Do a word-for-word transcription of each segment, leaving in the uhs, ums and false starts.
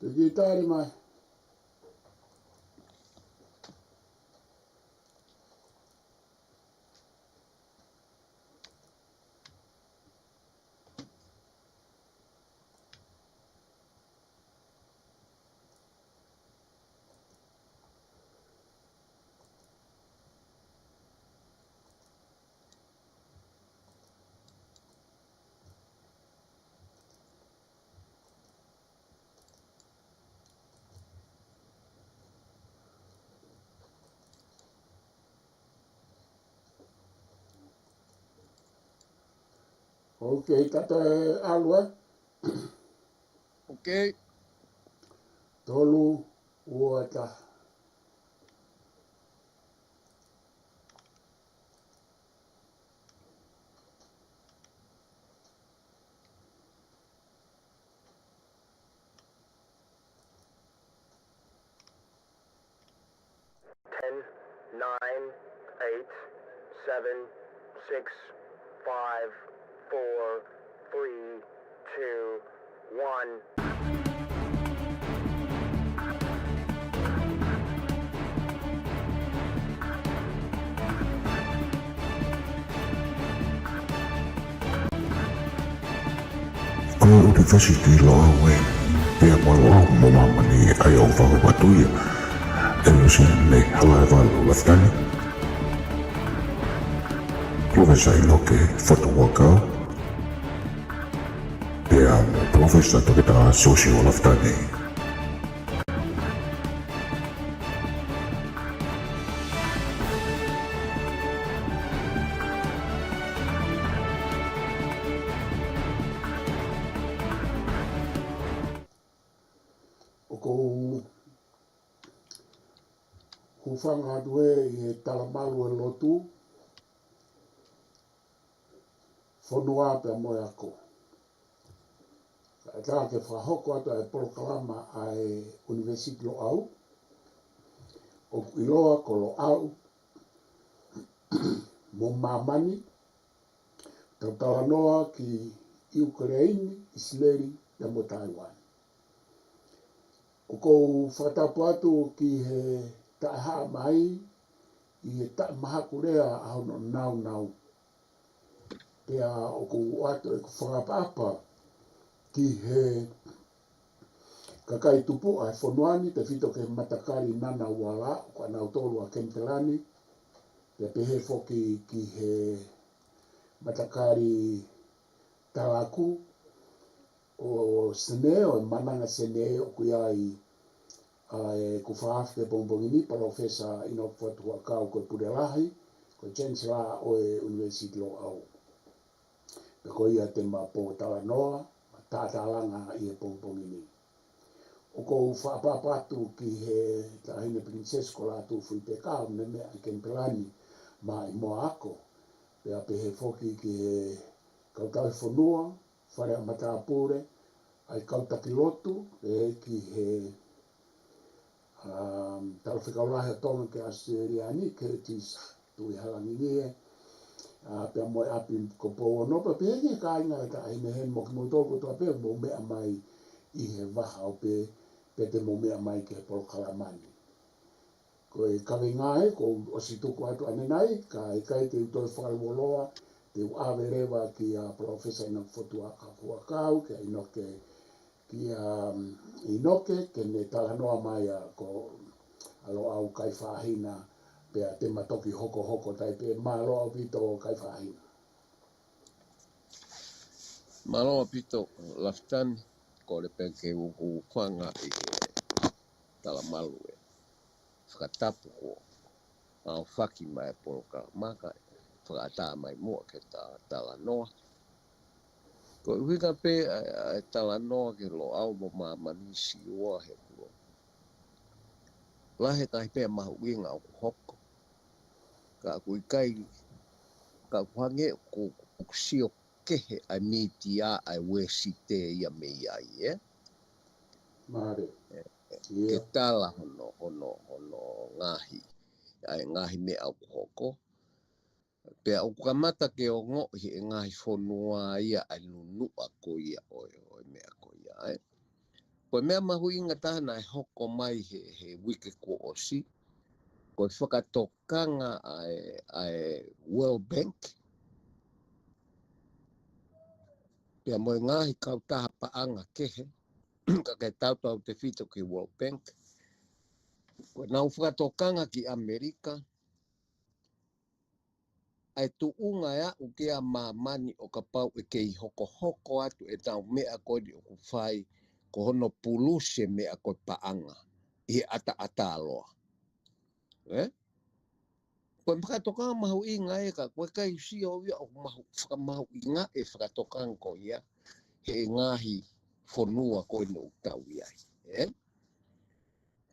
Te ki tali mai. Ok, tata e alua. Ok. Tolu, ua, taha. Ten, nine, eight, seven, six, five, four, three, two, one. Ko e University Loʻau ē, pea mo Loʻau mo Māmani ʻa ia ʻoku fakapapauʻi ʻe Luseane Halaevalu Lafitani, Professor ʻInoke Fotuakau, pea mo Professor Toketā Siosiua Lafitani. ʻOku ou hūfanga atu ē ʻi he talamalu ʻo e lotu, fonua pea mo e ako. Kae ʻatā ke fakahoko atu ʻa e polokalama ʻa e University Loʻau, ʻoku ʻiloa ko Loʻau mo Māmani, tau talanoa ki ʻIukuleini, ʻIsileli, pea mo Taiuani. ʻOku ou fakatapu atu ki he taʻehāmai ʻi he taʻemahakulea ʻa hono naunau. Pea ʻoku ou ʻoatu ʻeku fakaʻapaʻapa ki he kakai tupuʻa ʻo e fonua ni, tefito ki he matakali Ngunnawal, ʻoku ʻanautolu ʻa Kenipela ni, pea pehē foki ki he matakali Talaku ʻo Senē, ʻo e Mananga Senē, ʻoku ʻi ai ʻa ʻeku fakaafe ki he pongipongi ni, Palōfesa ʻInoke Fotuakau, ko e Pule Lahi, ko e Chancellor ʻo e University Loʻau. Pea ko ia te ma pōtalanoa, ma tātālanga ʻi he pongipongi ni. ʻOku ou fakaʻapaʻapa atu ki he Taʻahine Pilinisesi ko Lātūfuipeka, ʻo ne meʻa ʻi Kenipela ni maʻa e Moa Ako. Pea pehē foki ki he kau tauhi fonua, fale ʻa matāpule, ʻa e kau taki lotu, ē, ki he, um, Talafekau Lahi ʻo Tonga ki ʻAositelēlia ni, Curtis Tuʻihalangingie, ʻa, pea mo e ʻapi ko Pouono, pea pehē ki he kāinga ʻa e Taʻahine Heni mo kimoutolu kotoa pē ʻoku mou meʻa mai ʻi he vahaʻa ope, pea te mou meʻa mai ki he polokalama ni. Ko e kaveinga ē, kuo u ʻosi tuku atu ʻanenai, ka ʻikai te u toe fakalōloa, te u ʻave leva kia Palōfesa ʻInoke Fotuakau, kia ʻInoke, kia, um, ʻInoke, ke ne talanoa mai ʻa ko ʻa Loʻau Kaifahina, pea te ma toki hokohoko tai pē, mālō ʻaupito Kaifahina. Mālō ʻaupito Lafitani, kole pē ke u hūfanga ʻi he talamalu ē. Fakatapu kuo aofaki mai e polokalama kae fakaʻatā mai muʻa ke ta talanoa. Ko e ʻuhinga pē ʻa e, ʻa e talanoa ki Loʻau mo Māmani, Siua, he kuo lahi e ngaahi meʻa mahuʻinga ʻoku hoko. Ka ʻoku ʻikai, ka ʻoku hangē ʻoku, ʻoku sio kehe ʻa e mītia ʻa e Uēsite ia mei ai, ē? Mālie. Ē, ē, ke tala hono, hono, hono ngaahi, ʻa e ngaahi meʻa ʻoku hoko. Pea ʻoku kamata ke ongoʻi ʻe he ngaahi fonua ia ʻa e nunuʻa ko ia ʻo e, ʻo e meʻa ko ia, ē? Ko e meʻa mahuʻinga taha naʻe hoko mai he, he uike kuo ʻosi, ko e fakatokanga ʻa e, ʻa e World Bank, pea mo e ngaahi kautaha paʻanga kehe, ka ke tautautefito ki he World Bank. Ko ʻenau fakatokanga ki ʻAmelika, ʻa e tuʻunga ʻe aʻu ki ai ʻa māmani ʻo kapau ʻe kei hokohoko atu ʻenau meʻa ko eni ʻoku fai, ko hono pulusi e meʻa ko e paʻanga ʻi he ʻataʻatā loa. Ē? Ko e fakatokanga mahuʻinga ē, ka ko e ʻikai sio ia ʻoku mahu, fakamahuʻinga e fakatokanga ko ia he ngaahi fonua ko eni ʻoku tau ʻi ai. Ē?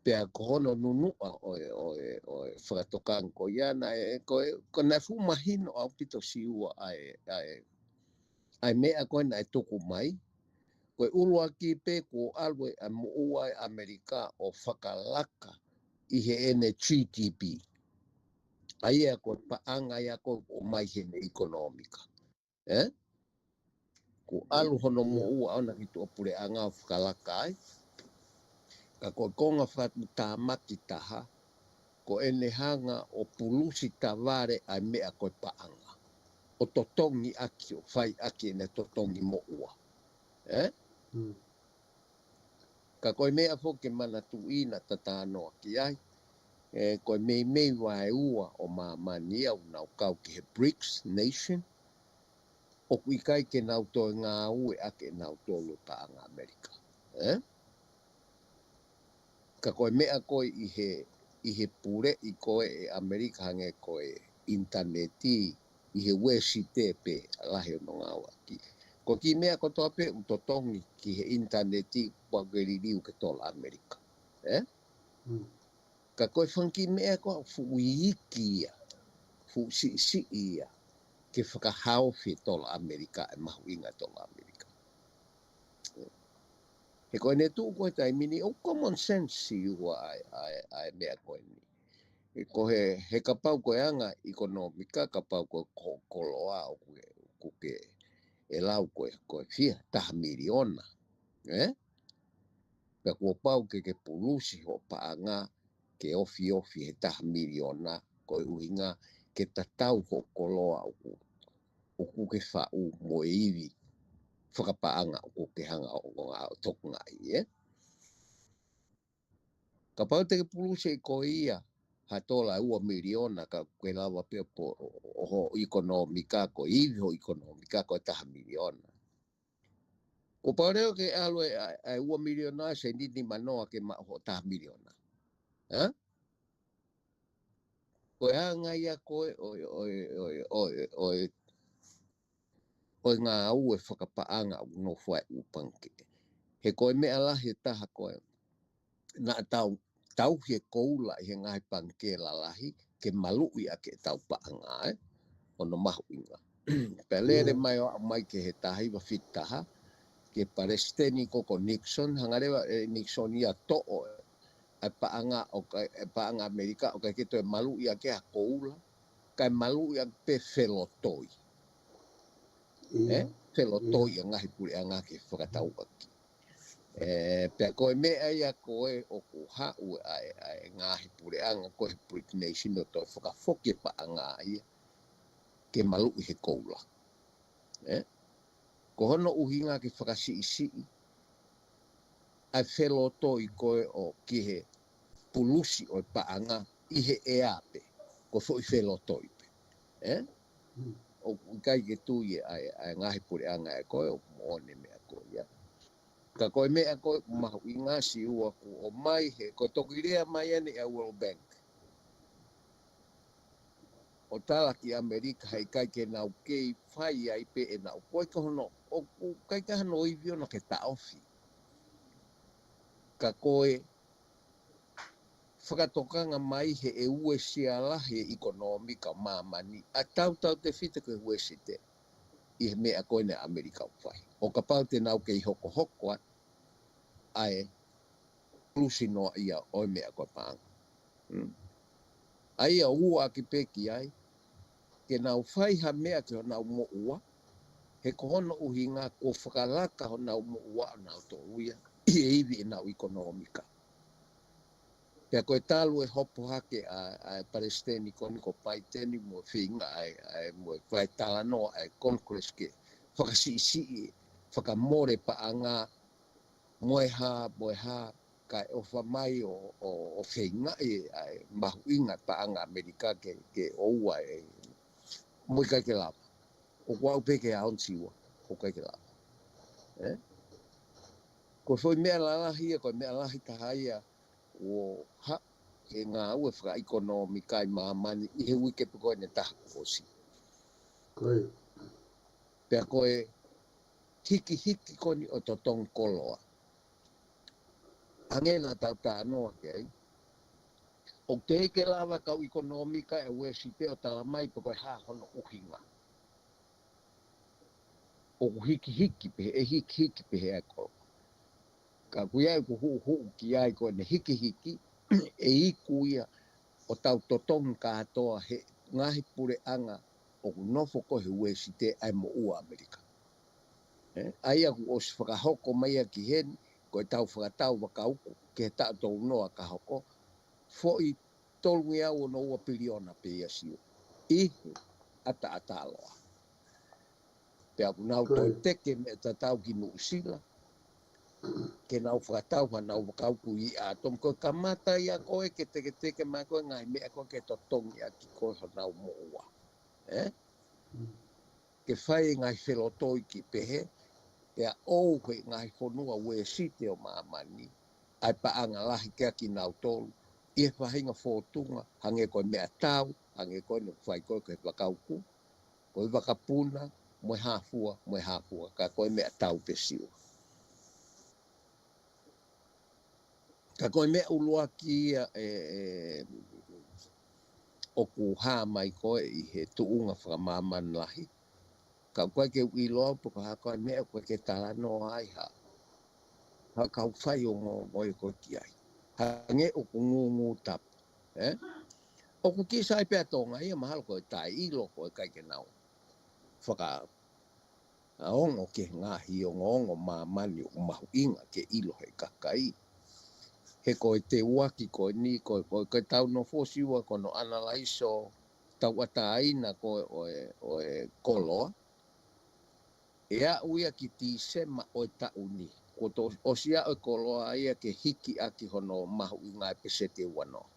Pea ko hono nunuʻa ʻo e, ʻo e, ʻo e fakatokanga ko ia naʻe, ko e, ko e naʻe fuʻu mahino ʻaupito Siua ʻa e, ʻa e, ʻa e meʻa ko ē naʻe tuku mai. Ko e ʻuluaki pē kuo ʻalu ʻa e moʻua ʻa ʻAmelika ʻo fakalaka ʻi heʻene G D P. ʻA ia ko e paʻanga ia ko ē ʻoku ʻomai heʻene ʻekonōmika. Ē? Kuo ʻalu hono moʻua ʻona ki tuʻapuleʻanga ʻo fakalaka ai. Ka ko e konga fakatāmaki taha, ko ʻene hanga ʻo pulusi tavale ʻa e meʻa ko e paʻanga. ʻO totongi ʻaki, ʻo fai ʻaki ʻene totongi moʻua. Ē? Mm. Ka ko e meʻa foki ke manatuʻi naʻa ta talanoa ki ai, ē, ko e meimei vaeua ʻo māmani ia ʻoku nau kau ki he brics nation, ʻoku ʻikai ke nau toe ngāueʻaki ʻe nautolu e paʻanga ʻAmelika. Ē? Ka ko e meʻa ko ē ʻi he, ʻi he puleʻi ko ē ʻe ʻAmelika hangē ko e ʻinitaneti, ʻi he Uēsite pē ʻa e lahi hono ngāueʻaki. Ko e kiʻi meʻa kotoa pē ʻoku totongi ki he ʻinitaneti pau ke liliu ki he tola ʻAmelika. Ē? Mm. Ka ko e fanga kiʻi meʻa ko ē ʻoku fuʻu iiki ia, fuʻu siʻisiʻi ia, ke fakahaofi e tola ʻAmelika, e mahuʻinga e tola ʻAmelika. He ko ʻene tuʻu ko ē he taimi ni, ʻoku common sense Siua ʻa e, ʻa e, ʻa e meʻa ko eni. He ko e, he kapau ko e anga ʻekonōmika, kapau ko e ko-, koloa ʻoku ke, ʻoku ke ʻe lau ko e, ko e fiha, taha miliona. Ē? Pea kuo pau ke ke pulusi hoʻo paʻanga ke ofiofi he taha miliona, ko e ʻuhinga ke tatau hoʻo koloa ʻoku, ʻoku ke faʻu mo e ivi fakapaʻanga ʻoku ke hanga ʻo, ʻo, ʻo tokangaʻi, ē? Kapau te ke pulusi ʻe koe ia ha tola ʻe ua miliona, ka ke lava pē ʻo, ʻo, ʻo hoʻo ʻekonōmika, ko e ivi hoʻo ʻekonōmika ko e taha miliona. Kuo pau leva ke ʻalu e, ʻa e, ʻa e ua miliona ʻa e seniti manoa ke maʻu hoʻo taha miliona. Ē? Ko e anga ia ko ē ʻo e, ʻo e, ʻo e, ʻo e, ʻo e, ʻo e ngāue fakapaʻanga ʻoku nofo ai e ʻū pangikē. He ko e meʻa lahi ʻe taha ko ē naʻa tau, tauhi e koula ʻi he ngaahi pangikē lalahi ke maluʻi ʻaki ʻetau paʻanga, ē, hono mahuʻinga. Pea lele mai ʻo aʻu mai ki he taha hiva fitu taha, ki he palesiteni ko, ko Nixon, hanga leva ʻe Nixon ia ʻo toʻo e paʻanga ʻo ka, e paʻanga ʻAmelika ʻo ʻikai ke toe maluʻi ʻaki ha koula, kae maluʻi ʻaki pē felotoi. Ē? Felotoi ʻa e ngaahi puleʻanga ke fakatau ʻaki. Ē, pea ko e meʻa ia ko ē ʻoku haʻu ʻa e, ʻa e ngaahi puleʻanga ko e brics nation ʻo toe fakafoki e paʻanga ia ke maluʻi he koula. Ē? Ko hono ʻuhinga ke fakasiʻisiʻi ʻa e felotoi ko ē ʻo ki he pulusi ʻo e paʻanga ʻi he ʻea pē, ko e foʻi felotoi pē. Ē? ʻOku ʻikai ke tui ʻa e, ʻa e ngaahi puleʻanga ē ko ē ʻoku moʻoni e meʻa ko ia. Ka ko e meʻa ko ē ʻoku mahuʻinga Siua kuo ʻomai he, ko e toki lea mai eni ʻa e World Bank ʻo tala ki ʻAmelika he ʻikai ke nau kei fai ai pē ʻenau, ko e ka hono, ʻoku ʻikai ke hano ivi ʻona ke taʻofi. Ka ko e fakatokanga mai he ʻe uesia lahi e ʻekonōmika ʻo māmani, ʻa tautautefito ki he Uēsite, ʻi he meʻa ko eni ʻa ʻAmelika ʻoku fai. ʻO kapau te nau kei hokohoko atu ʻa e pulusi noaʻia ʻo e meʻa ko e paʻanga. Mm. ʻA ia ʻoku ʻoatu pē ki ai ke nau fai ha meʻa ki honau moʻua, he ko hono ʻuhinga kuo fakalaka honau moʻua ʻonautolu ia ʻi he ivi ʻenau ʻikonōmika. Pea ko e talu e hopo hake ʻa, ʻa e Palesiteni ko eni ko Paiteni mo e feinga ʻa e, ʻa e mo e fai talanoa ʻa e Congress ke fakasiʻisiʻi, fakamole paʻanga, mo e hā, mo e hā, kae ʻofa mai ʻo, ʻo, ʻo feingaʻi ʻa e mahuʻinga paʻanga ʻAmelika ke, ke ʻoua ʻe, mo ʻikai ke lava. ʻOku aʻu pē ki he ʻaho ni, ʻoku ʻikai ke lava. ʻE? Ko e foʻi meʻa lalahi ia, ko e meʻa lahi taha ia, ʻo ha, he ngāue fakaʻikonōmika ʻi māmani ʻi he uike pē ko eni ʻe taha kuo ʻosi. Ko ia. Pea ko e hikihiki ko eni ʻo e totongi koloa. Hangē naʻa tau talanoa ki ai. ʻOku teʻeki ke lava e kau ʻikonōmika ʻa e Uēsite ʻo tala mai pe ko e hā hono ʻuhinga. ʻOku hikihiki pē, ʻe hikihiki pē he ako. Ka ʻoku ʻi ai ʻeku huʻuhuʻu ki ai ko ʻene hikihiki, ʻe iku ia ʻo tau totongi kātoa he ngaahi puleʻanga ʻoku nofo ko ē he Uēsite ʻa e moʻua ʻAmelika. ʻE, ʻa ia kuo ʻosi fakahoko mai ia ki heni, ko e tau fakatau vakauku, ki he taʻu tolu noa ka hoko, foʻi tolungeau ono ua piliona pē ia, Siua. ʻI he ʻataʻatā loa. Pea ʻoku nau Ko e toe teke meʻa tatau ki Nuʻusila, ke nau fakatau hanau vakauku ʻi ʻAtomi, ko e kamata ia ko ē ke teketeke mai ko ē ngaahi meʻa ko ē ke totongi ʻaki ko ē honau moʻua. ʻE? Mm. Ke fai e ngaahi felotoi ki pehē, pea ʻoku ʻi he ngaahi fonua Uēsite ʻo māmani ʻa e paʻanga lahi kia kinautolu, ʻi he faʻahinga fōtunga, hangē ko e meʻatau, hangē ko eni ʻoku fai ko ē ko e vakauku, ko e vakapuna, mo e hā fua, mo e hā fua, ka ko e meʻatau pē, Siua. Ka ko e meʻa ʻuluaki ia ʻe, ʻe, ʻoku hā mai ko ē ʻi he tuʻunga fakamāmani lahi. Ka ʻoku ʻikai ke u ʻilo au pe ko e hā ko e meʻa ʻoku ʻikai ke talanoa ai ha, ha kau faiongoongo ia ko ē ki ai. Hangē ʻoku ngūngū tapu, ʻe? ʻOku kiʻi sai pē ʻa Tonga ia, mahalo ko e taʻeʻilo, ko e ʻikai ke nau faka- ʻa ongo ki he ngaahi ongoongo māmani ʻoku mahuʻinga ke ʻilo he kakai. He ko e teuaki ko eni, ko, ko, ko e tau nofo, Siua, ko hono ʻanalaiso tauʻatāina ko ē ʻo e, ʻo e koloa. ʻE aʻu ia ki Tīsema ʻo e taʻu ni, kuo toe ʻosi aʻu e koloa ia ke hiki ʻaki hono mahuʻinga ʻe peseti ʻe uanoa.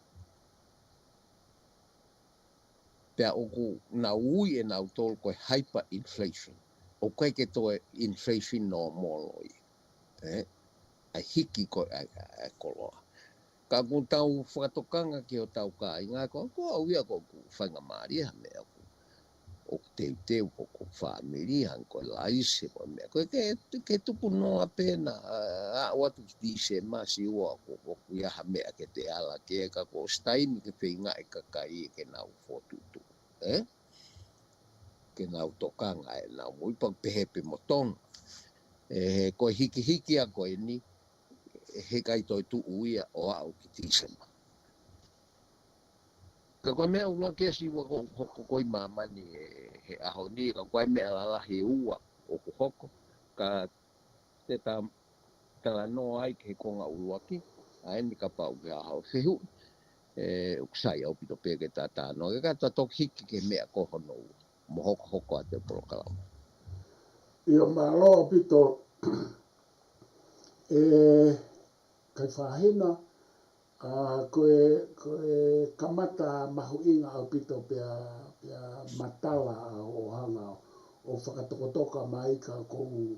Pea ʻoku nau ui ʻe nautolu ko e hyperinflation. ʻOku ʻikai ke toe inflation normal ia. ʻE? ʻA e hiki ko ē ʻa e, ʻa e koloa. Ka ʻoku tau fakatokanga ki hotau kāinga, ko, ko au ia ʻoku ou faingamālie ha meʻa ʻoku, ʻoku teuteu, ko, ko e fāmili, hangē ko e laise, ko e meʻa. Ko e ke, ke tupu noa pē naʻa, ʻa, ʻo aʻu atu ki Tīsema, Siua, ʻoku, ʻoku ʻi ai ha meʻa ke te ala ki ai, ka kuo ʻosi taimi ke feinga e kakai ke nau fokotuʻutuʻu, ʻe? Ke nau tokanga ʻenau moʻui, pea pehē pē mo Tonga. ʻE, he ko e hikihiki ia ko eni, he ʻikai toe tuʻu ia ʻo aʻu ki Tīsema. Ka ko e meʻa ʻuluaki ia, Siua, ʻoku hoko ko ē ʻi māmani he, he ʻaho ni, ka ko e meʻa lalahi ʻe ua ʻoku hoko, ka te ta talanoa ai ki he konga ʻuluaki, ʻa eni kapau ʻoku ʻi ai haʻo fehuʻi, ʻe, ʻoku sai ʻaupito pē ke ta talanoa, ke ka ta toki hiki ki he meʻa ko hono ua, mo hokohoko atu e polokalama. ʻIo, mālō ʻaupito, ʻe, Kaifahina, ʻa, ko e, ko e kamata mahuʻinga ʻaupito pea, pea matala ʻa hoʻo hanga ʻo, ʻo fakatokatoka mai ka ʻoku ou,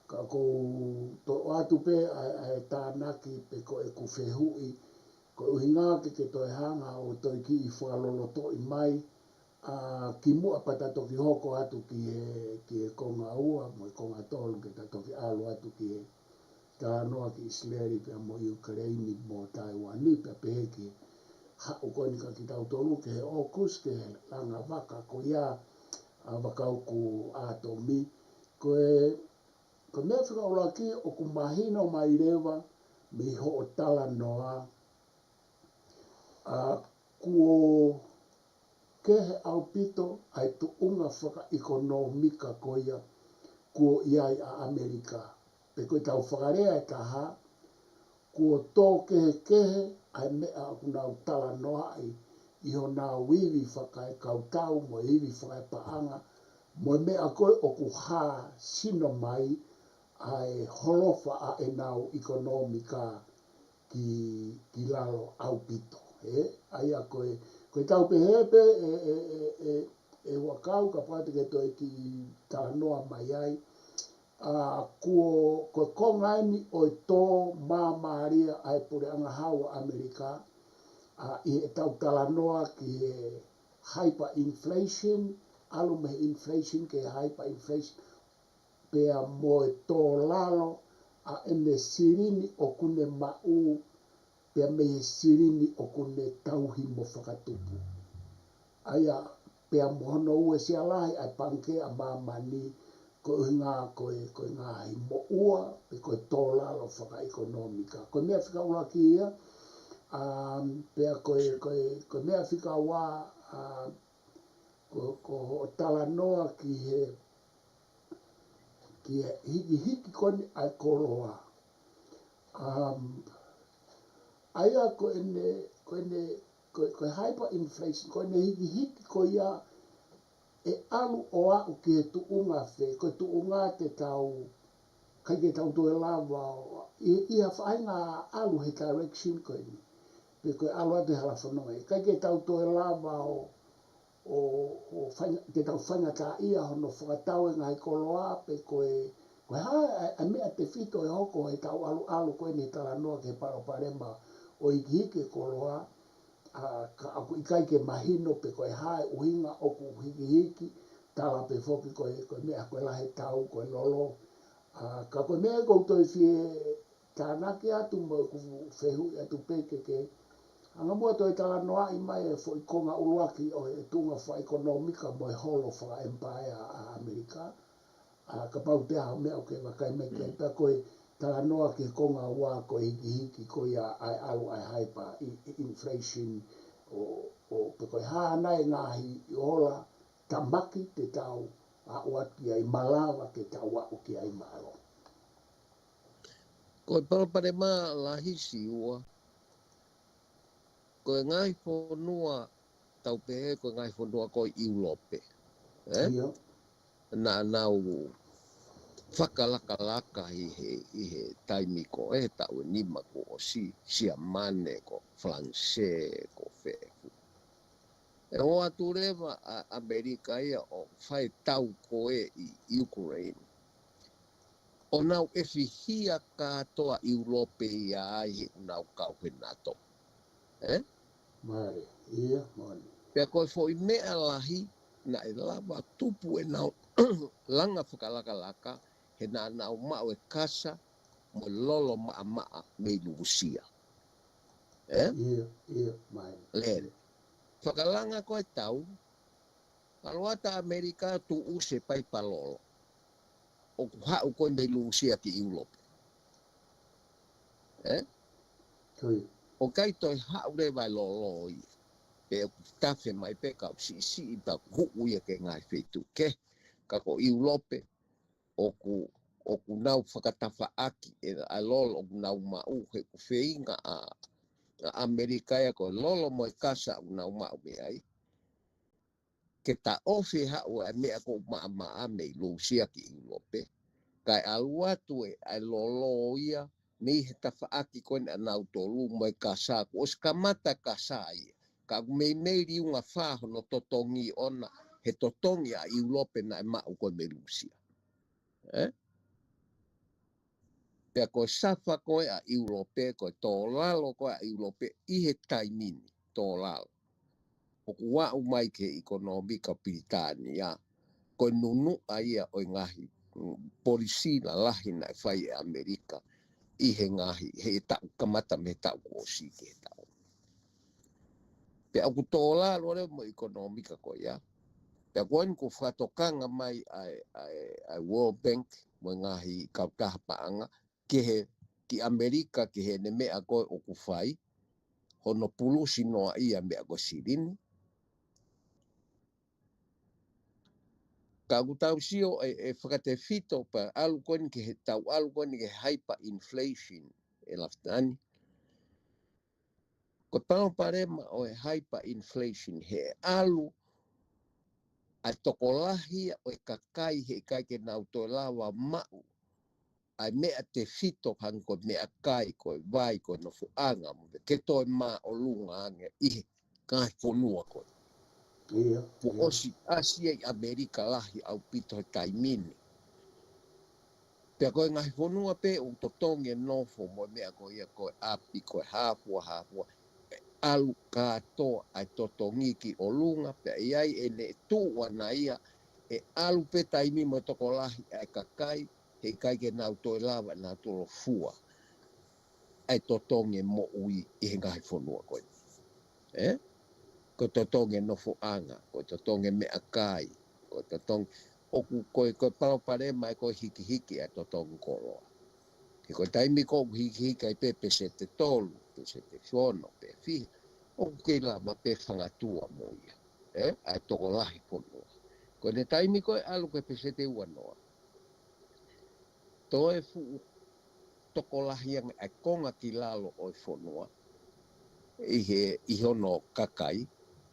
ka ʻoku ou toe ʻoatu pē ʻa, ʻa e tānaki pe ko ʻeku fehuʻi, ko e ʻuhinga ke, ke toe hanga ʻo toe kiʻi fakalolotoʻi mai, ʻa, kimuʻa pea ta toki hoko atu ki he, ki he konga ua, mo e konga tolu ke ta toki ʻalu atu ki he talanoa ki ʻIsileli pea mo ʻIukuleini mo Taiuani, pea pehē ki he haʻu ko eni kia kitautolu ki he ʻokusi, ki he langa vaka ko ia ʻa e vakauku ʻātomi. Ko e, ko e meʻa fika ʻuluaki ʻoku mahino mai leva mei hoʻo talanoa, ʻa, kuo kehe ʻaupito ʻa e tuʻunga fakaʻekonōmika ko ia kuo ʻi ai ʻa ʻAmelika. Pe ko e tau fakalea ʻe taha, kuo tō kehekehe ʻa e meʻa ʻoku nau talanoaʻi ʻi honau ivi fakaekautau mo e ivi fakaepaʻanga, mo e meʻa ko ē ʻoku hā sino mai ʻa e holofa ʻa ʻenau ʻekonōmika ki, ki lalo ʻaupito. Ē? ʻA ia ko e, ko e tau pehē pē ʻe, ʻe, ʻe, ʻe, ʻe Huʻakau kapau te ke toe kiʻi talanoa mai ai. ʻA, kuo, ko e konga eni ʻo e tō māmālie ʻa e puleʻanga hau ʻa ʻAmelika, ʻa, ʻi heʻetau talanoa ki he hyperinflation, ʻalu mei he inflation ki he hyperinflation, pea mo e tō lalo ʻa ʻene silini ʻoku ne maʻu, pea mei he silini ʻoku ne tauhi mo fakatupu. ʻA ia, pea mo hono uesia lahi ʻa e Pangikē ʻa Māmani, ko e ʻuhinga ko e, ko e ngaahi moʻua, pe ko e tō lalo fakaʻekonōmika. Ko e meʻa fika ua ki ia, um, pea ko e, ko e, ko e meʻa fika ua, uh, ko, ko hoʻo talanoa ki he, ki he hikihiki ko eni ʻa e koloa. Um, ʻa ia ko ʻene, ko ʻene, ko, ko e hyperinflation, ko ʻene hikihiki ko ia ʻe ʻalu ʻo aʻu ki he tuʻunga fē, ko e tuʻunga te tau, ʻikai ke tau toe lava ʻo, ʻi, ʻi ha faʻahinga ʻalu he direction ko eni, pe ko e ʻalu atu he hala fononga, ʻikai ke tau toe lava ʻo, ʻo, ʻo fainga-, te tau faingataʻaʻia hono fakatau e ngaahi koloa, pe ko e, ko e hā ʻa e, ʻa e meʻa tefito ʻe hoko he tau ʻaluʻalu ko eni he talanoa ki he palopalema ʻo e hikihiki e koloa, ʻa, ka ʻoku ʻikai ke mahino pe ko e hā e ʻuhinga ʻoku hikihiki, tala pē foki ko e, ko e meʻa ko e lahi e tau, ko e lolo. ʻA, ka ko e meʻa ʻoku ou toe fie tānaki atu mo ʻeku fehuʻi atu pē ke ke hanga muʻa toe talanoaʻi mai e foʻi konga ʻuluaki ʻo e tuʻunga fakaʻekonōmika mo e holo fakaʻempaea ʻa ʻAmelika. ʻA, kapau te ʻi ai ha meʻa ʻoku ke vakai mai ki ai, pea ko e talanoa ki he konga ua ko e hikihiki ko ia ʻa e ʻalu ʻa e hyper i-, i-, inflation ʻo, ʻo pe ko e hā nai e ngaahi ola tāmaki te tau aʻu atu ki ai, malava ke tau aʻu ki ai, mālō. Ko e palopalema lahi Siua, ko e ngaahi fonua, tau pehē ko e ngaahi fonua ko ē ʻIulope, ē? ʻIo. Naʻa nau fakalakalaka ʻi he, ʻi he taimi ko ē, taʻu ʻe nima kuo ʻosi, Siamane, ko Falanisē, ko fē fua. ʻE ō atu leva ʻa ʻAmelika ia ʻo fai tau ko ē ʻi Ukraine, ʻo nau ʻefihia kātoa ʻIulope ia ai he ʻoku nau kau he NATO. Ē? Mālie, ʻio, mālie. Pea ko e foʻi meʻa lahi, naʻe lava tupu ʻenau langa fakalakalaka, he naʻa nau maʻu e kasa mo e lolo maʻamaʻa mei Lūsia. Ē? ʻIo, ʻio, mālie. Lele. Fakalanga ko e tau, ʻalu atu ʻAmelika tuʻusi e paipa lolo ʻoku haʻu ko ē mei Lūsia ki ʻIulope. Ē? Ko ia. ʻOku ʻikai toe haʻu leva e lolo ia. Pea ʻoku tafe mai pē kau siʻisiʻi pea ʻoku huʻu ia ki he ngaahi feituʻu kehe. Ka ko ʻIulope, ʻoku, ʻoku nau fakatafaʻaki e, ʻa e lolo ʻoku nau maʻu he ʻoku feinga ʻa, ʻa ʻAmelika ia ko e lolo mo e kasa ʻoku nau maʻu mei ai, ke taʻofi haʻu e meʻa ko ē maʻamaʻa mei Lūsia ki ʻIulope, kae ʻalu atu e, ʻa e lolo ia, mei he tafaʻaki ko ē ʻanautolu mo e kasa, kuo ʻosi kamata e kasa ia. Ka ʻoku meimei liunga fā hono totongi ʻona, he totongi ʻa ʻIulope naʻe maʻu ko ē mei Lūsia. Ē? Pea ko e safa ko ē ʻa ʻIulope, ko e tō lalo ko ē ʻa ʻIulope ʻi he taimi ni, tō lalo. ʻOku aʻu mai ki he ʻekonōmika Pilitānia, ko e nunuʻa ia ʻo e ngaahi, mm, polisī lalahi naʻe fai ʻe ʻAmelika ʻi he ngaahi, he taʻu kamata mei he taʻu kuo ʻosi ki he taʻu. Pea ʻoku tō lalo leva mo e ʻekonōmika ko ia. Pea ko eni kuo fakatokanga mai ʻa e, ʻa e, ʻa e World Bank mo e ngaahi kautaha paʻanga, ki he, ki ʻAmelika, ki heʻene meʻa ko ē ʻoku fai, hono pulusi noaʻia meʻa ko e silini. Ka ʻoku tau sio ʻe, ʻe fakatefito pea ʻalu ko eni ki he, tau ʻalu ko eni ki he hyperinflation ʻe Lafitani. Ko e palopalema ʻo e hyperinflation he ʻalu ʻa e tokolahi ʻo e kakai heʻikai ke nau toe lava maʻu ʻa e meʻa tefito hangē ko e meʻakai, ko e vai, ko e nofoʻanga, mo e ke toe māʻolunga ange ʻi he ngaahi fonua ko ē. Kuo ʻosi ʻasi ai ʻAmelika lahi ʻaupito he taimi ni. Pea ko e ngaahi fonua pē ʻoku totongi e nofo mo e meʻa ko ia ko e ʻapi, ko e hā fua, hā fua. ʻE ʻalu kātoa ʻa e totongi ki ʻolunga, pea ʻi ai ʻene tuʻu ʻana ia, ʻe ʻalu pē taimi mo e tokolahi ʻa e kakai, heʻikai ke nau toe lava ʻe nautolu ʻo fua ʻa e totongi e moʻui ʻi he ngaahi fonua ko ē. ʻE? Ko e totongi e nofoʻanga, ko e totongi e meʻakai, ko e totongi, ʻoku ko e, ko e palopalema ē ko e hikihiki ʻa e totongi koloa. He ko e taimi ko ē ʻoku hikihiki ai pē peseti tolu, peseti ono, pe fiha, ʻoku kei lava pē fangatua mo ia. ʻE? ʻA e tokolahi fonua. Ko e taimi ko ē ʻalu ko e peseti ua noa. Toe fuʻu tokolahi ange ʻa e konga ki lalo ʻo e fonua ʻi he, ʻi hono kakai,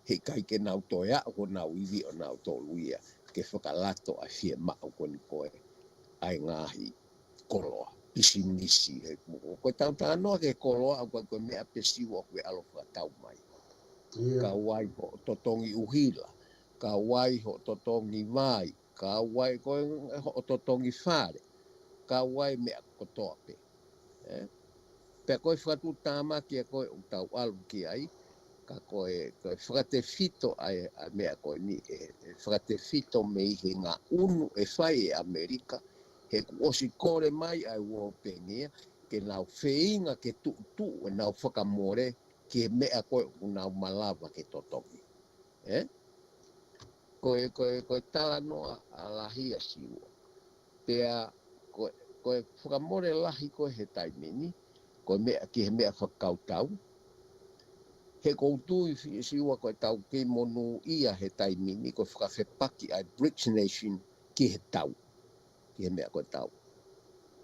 heʻikai ke nau toe aʻu honau ivi ʻo nautolu ia ke fakalato ʻa e fiemaʻu ko eni ko ē ʻa e ngaahi koloa, pisinisi, he ko e tau talanoa ki he koloa ʻoku ʻikai ko e meʻa pē Siua ʻoku ke ʻalu ʻo fakatau mai. Kau ai hoʻo totongi ʻuhila, kau ai hoʻo totongi vai, kau ai ko e hoʻo totongi fale, kau ai meʻa kotoa pē. ʻE? Pea ko e fakatuʻutāmaki ʻa ko ē ʻoku tau ʻalu ki ai, ka ko e, ko e fakatefito ʻa e, ʻa e meʻa ko eni, ʻe, ʻe fakatefito mei he ngaʻunu ʻe fai ʻe ʻAmelika, he kuo ʻosi kole mai ʻa e World Bank ia, ke nau feinga ke tuʻutuʻu ʻenau fakamole ki he meʻa ko ē ʻoku nau malava ke totongi. ʻE? Ko e, ko e, ko e talanoa ʻa lahi ʻa Siua. Pea, ko e, ko e fakamole lahi ko ē he taimi ni, ko e meʻa ki he meʻa fakakautau. He ʻoku ou tui fi-, Siua ko e tau kei monūʻia he taimi ni, ko e fakafepaki ʻa e brics nation ki he tau. Ki he meʻa ko e tau.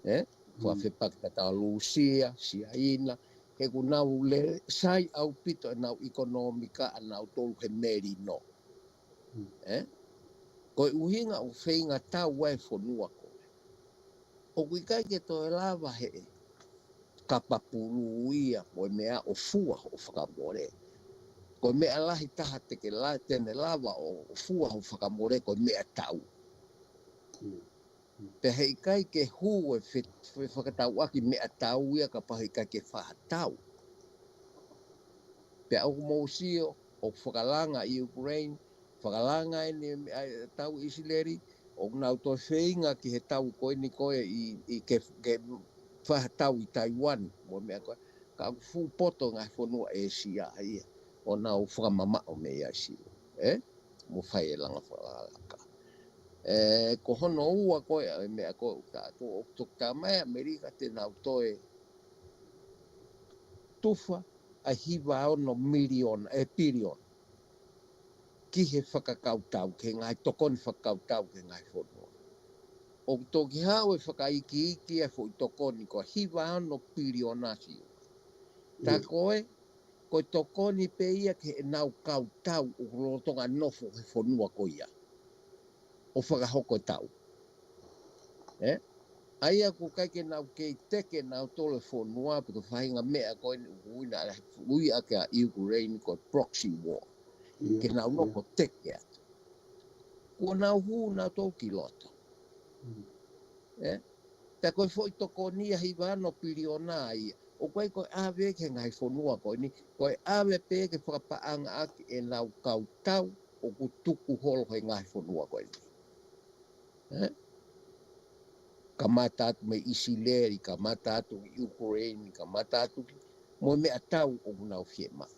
ʻE? Fakafepaki tatau Lūsia, Siaina, he ʻoku nau le sai ʻaupito ʻenau ʻikonōmika ʻanautolu he melino. ʻE? Ko e ʻuhinga ʻoku feinga tau ai e fonua ko ē. ʻOku ʻikai ke toe lava he kapa pulu ia mo e meʻa ʻo fua hoʻo fakamole. Ko e meʻa lahi taha te ke la-, te ne lava ʻo, ʻo fua hoʻo fakamole ko e meʻa tau. Pea heʻikai ke hū e fe-, fe-, fakatauʻaki meʻa tau ia kapau heʻikai ke fai ha tau. Pea ʻoku mou sio, ʻoku fakalanga ʻi Ukraine, fakalanga ʻene meʻa tau ʻIsileli, ʻoku nau toe feinga ki he tau ko eni ko ē ʻi, ʻi ke, ke fai ha tau ʻi Taiwan, mo e meʻa ko ē, ka ʻoku fuʻu poto ngaahi fonua ʻĒsia ia, ʻo nau fakamamaʻo mei ai Siua, ʻe? Mo fai e langa fakalakalaka. ʻE, ko hono ua ko ē, ʻa e meʻa ko ē, ʻoku ta-, ʻoku toki tā mai ʻAmelika te nau toe tufa ʻa e hiva ono miliona, ʻe piliona. Ki he fakakautau, ki he ngaahi tokoni fakakautau, ki he ngaahi fonua. ʻOku toki haʻu e fakaikiiki ʻa e foʻi tokoni ko e hiva ono piliona Siua. Tā ko ē, ko e tokoni pē ia ki heʻenau kautau ʻoku lolotonga nofo he fonua ko ia. ʻO fakahoko e tau. ʻE? ʻA ia ʻoku ʻikai ke nau kei teke nautolu e fonua, pe ko e faʻahinga meʻa ko eni ʻoku ui ʻana, ui ʻaki ʻa Ukraine ko e proxy war. Ke nau nofo teke atu. Kuo nau hū nautolu ki loto. ʻE? Pea ko e foʻi tokoni ia hiva ono piliona ia. ʻOku ʻikai ko e ʻave ki he ngaahi fonua ko eni, ko e ʻave pē ke fakapaʻanga ʻaki ʻenau kautau ʻoku tuku holo he ngaahi fonua ko eni. ʻE? Kamata atu mei ʻIsileli, kamata atu ki Ukraine, kamata atu ki, mo e meʻa tau ʻoku nau fiemaʻu.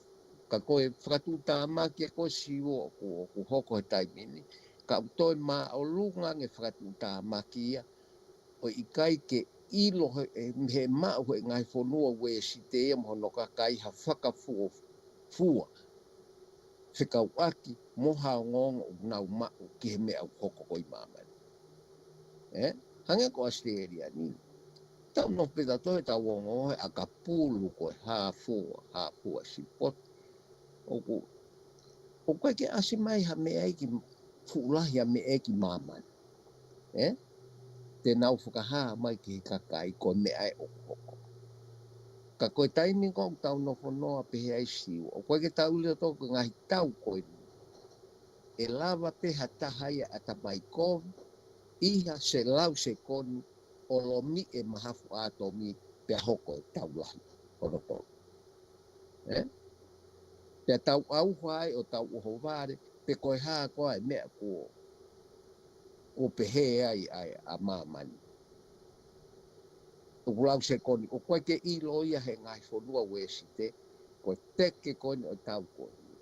Ka ko e fakatuʻutāmaki ʻa ko ē Siua ʻoku, ʻoku hoko he taimi ni, ka ʻoku toe māʻolunga ange fakatuʻutāmaki ia, ʻo ʻikai ke ʻilo he, he, he maʻu he ngaahi fonua Uēsite ia mo hono kakai ha fakafuofua fekauʻaki mo ha ongoongo ʻoku nau maʻu ki he meʻa ʻoku hoko ko ē ʻi māmani. ʻE? Hangē ko ʻAositelēlia ni. Tau nofo pē tautolu he tau ongo he ʻakapulu ko e hā fua, hā fua sipoto. ʻOku, ʻoku ʻikai ke ʻasi mai ha meʻa ia ki fuʻu lahi ha meʻa ia ki māmani. Ē? Te nau fakahā mai ki he kakai ko e meʻa ē ʻoku hoko. Ka ko e taimi ko ē ʻoku tau nofo noa pehē ai Siua, ʻoku ʻikai ke tau ʻilo tautolu ko e ngaahi tau ko eni. ʻE lava pē ha taha ia ʻatamai kovi, ʻi ha selau sekoni, ʻo lomiʻi e mahafu ʻātomi pea hoko e tau lahi hono tolu. Ē? Pea tau ʻauha ai ʻo tau ʻohovale, pe ko e hā koā e meʻa kuo, kuo pehē ai ʻa, ʻa māmani. ʻOku lau sekoni, ʻoku ʻikai ke ʻilo ia he ngaahi fonua Uēsite, ko e teke ko eni ʻo e tau ko eni.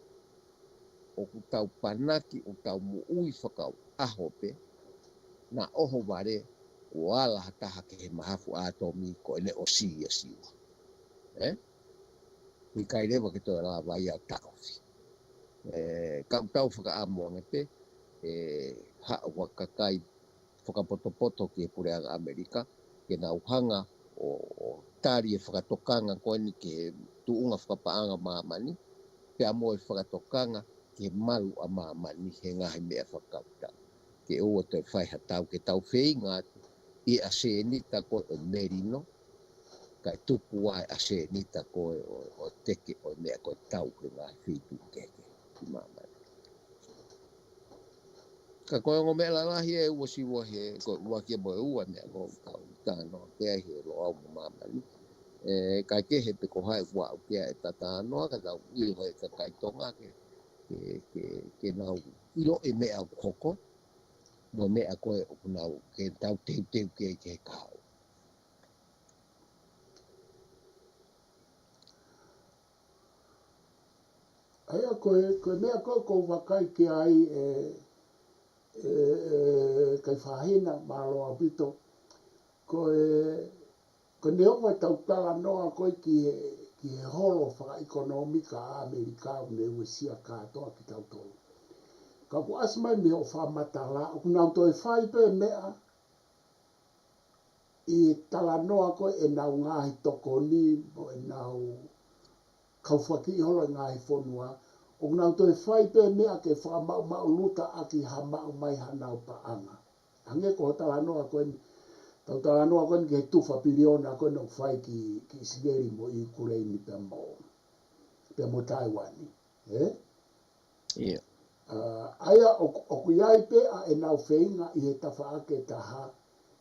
ʻOku tau panaki, ʻoku tau moʻui fakaʻaho pē, naʻa ʻohovale, kuo ala ha taha ki he mahafu ʻātomi ko ʻene ʻosi ia Siua. Ē? ʻIkai leva ke toe lava ia ʻo taʻofi. Ē, ka ʻoku tau fakaʻamu ange pē, ʻe haʻu ha kakai fakapotopoto ki he puleʻanga ʻAmelika, ke nau hanga ʻo, ʻo tali e fakatokanga ko eni ki he tuʻunga fakapaʻanga māmani, pea mo e fakatokanga ki he malu ʻa māmani he ngaahi meʻa fakakautau. Ke ʻoua toe fai ha tau ke tau feinga atu ʻi he ʻasenita ko ē ʻo e melino, kae tuku ʻa e ʻasenita ko ē ʻo, ʻo teke ʻo e meʻa ko e tau he ngaahi feituʻu kehekehe ki māmani. Ka ko e ongo meʻa lalahi ʻe ua Siua he, ko e ua kia mo e ua meʻa ko ē ʻoku tau talanoa ki ai he Loʻau mo Māmani. Ē, kae kehe pe ko hai ʻoku aʻu ki ai ʻeta talanoa, ka tau ʻilo he kakai Tonga ke, ke, ke, ke nau ʻilo e meʻa ʻoku hoko, mo e meʻa ko ē ʻoku nau, ke tau teuteu ki ai ki he kahaʻu. ʻA ia ko e, ko e meʻa ko ē ʻoku ou vakai ki ai ē, ē, ē, Kaifahina, mālō ʻaupito. Ko e, ko e neongo ʻetau talanoa ko ē ki he, ki he holo fakaʻekonōmika ʻa ʻAmelika ʻoku ne uesia kātoa kitautolu. Ka ʻoku ʻasi mai mei hoʻo fakamatala, ʻoku nau toe fai pē meʻa ʻi he talanoa ko ē ʻenau ngaahi tokoni mo ʻenau kaufakiʻi holo e ngaahi fonua, ʻoku nau toe fai pē meʻa ke fakamaʻumaʻuluta ʻaki ha maʻu mai hanau paʻanga. Hangē ko hoʻo talanoa ko eni, tau talanoa ko eni ki he tufa piliona ko eni ʻoku fai ki, ki ʻIsileli mo ʻIukuleini pea mo, pea mo Taiuani. Ē? ʻIo. ʻA, ʻa ia ʻoku, ʻoku ʻi ai pē ʻa ʻenau feinga ʻi he tafaʻaki ʻe taha,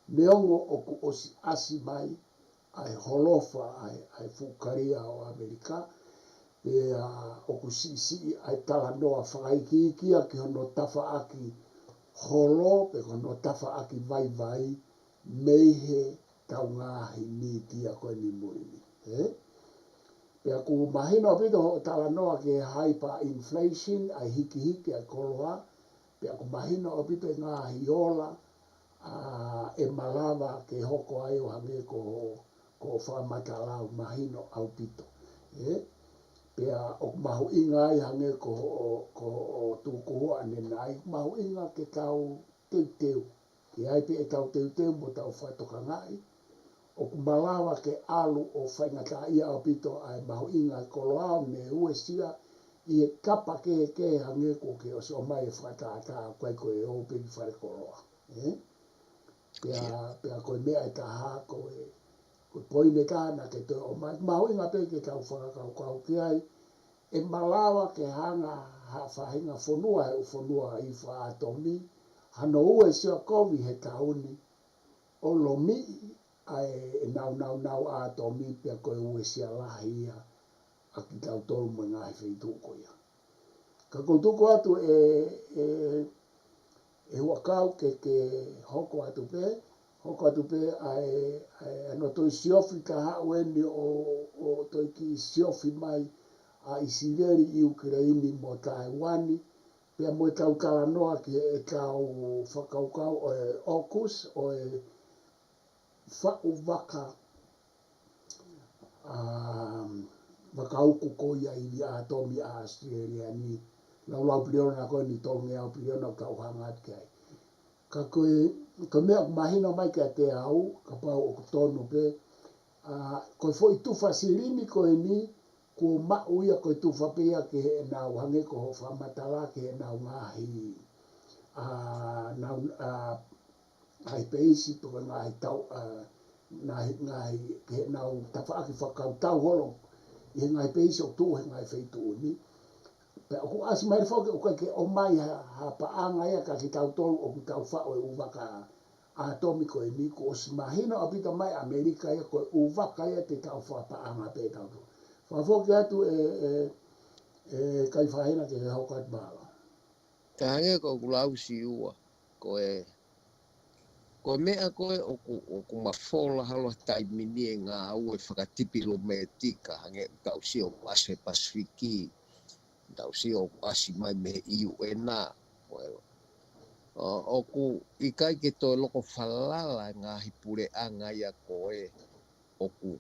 neongo ʻoku ʻosi ʻasi mai ʻa e holofa ʻa e, ʻa e fuʻu kalia ʻo ʻAmelika, pea ʻoku siʻisiʻi ʻa e talanoa fakaikiiki ia ki hono tafaʻaki holo, pe ko hono tafaʻaki vaivai, mei he tau ngaahi mītia ko eni muli ni, ē? Pea ʻoku mahino ʻaupito hoʻo talanoa ki he hyperinflation, ʻa e hikihiki ʻa e koloa, pea ʻoku mahino ʻaupito e ngaahi ola, ʻa, ʻe malava ke hoko ai ʻo hangē ko, ko hoʻo fakamatala ʻoku mahino ʻaupito, ē? Pea ʻoku mahuʻinga ai hangē ko, ko, ko hoʻo tukuhua ʻanenai, mahuʻinga ke tau teuteu. Ke ʻi ai pē ʻetau teuteu mo tau fakatokangaʻi, ʻoku malava ke ʻalu ʻo faingataʻaʻia ʻaupito ʻa e mahuʻinga e koloa ʻoku ne uesia ʻi he kapa kehekehe hangē ko ē ke ʻosi ʻomai e fakatātā ʻoku ʻikai ko e ō pē ki falekoloa. Ē? Pea, pea ko e meʻa ʻe taha ko e, ko e poini ʻe taha naʻa ke toe ʻomai. Mahuʻinga pē ke tau fakakaukau ki ai, ʻe malava ke hanga ha faʻahinga fonua, he ʻū fonua ʻi fā atomi, hano uesia kovi he tauni, ʻo lomiʻi ʻa e, ʻenau naunau ʻatomi pea ko e uesia lahi ia ʻa kitautolu mo e ngaahi feituʻu ko ia. Ka ʻoku ou tuku atu ē, ē, ʻe Huʻakau ke, ke hoko atu pē, hoko atu pē ʻa e, ʻa e, ʻa e no toe siofi kahaʻu eni ʻo, ʻo toe kiʻi siofi mai ʻa ʻIsileli, ʻIukuleini mo Taiuani, pea mo ʻetau talanoa ki heʻetau fakakaukau ʻo e AUKUS, ʻo e faʻu vaka, um, vaka uku ko ia ivi ʻatomi ʻa ʻAositelēlia ni, laulau piliona ko eni tolungeau piliona ʻoku tau hanga atu ki ai. Ka ko e, ko e meʻa ʻoku mahino mai kiate au, kapau ʻoku tonu pē, ʻa, ko e foʻi tufa silini ko eni, kuo maʻu ia ko e tufa pē ia ki heʻenau hangē ko hoʻo fakamatala ki heʻenau ngaahi, ʻa, nau, ʻa, ngaahi peisi pe ko e ngaahi tau, ʻa, ngaahi, ngaahi ki heʻenau tafaʻaki fakakautau holo ʻi he ngaahi peisi ʻoku tuʻu he ngaahi feituʻu ni. Pea ʻoku ʻasi mai foki ʻoku ʻikai ke ʻomai ha, ha paʻanga ia kia kitautolu ʻoku tau faʻo e ʻū vaka ʻātomi ko eni, kuo ʻosi mahino ʻaupito mai ʻAmelika ia ko e ʻū vaka ia te tau fakapaʻanga pē tautolu. Fakafoki atu ē, ē, ē, Kaifahina ke hoko atu mālō. Ka hangē ko ʻeku lau Siua, ko e, ko e meʻa ko ē ʻoku, ʻoku mafola holo he taimi ni e ngāue fakatipilōmētika, hangē ʻoku tau sio ʻoku ʻasi he Pasifiki, tau sio ʻoku ʻasi mai mei he U N ʻa, ko e, ʻo, ʻoku ʻikai ke toe loko falala e ngaahi puleʻanga ia ko ē ʻoku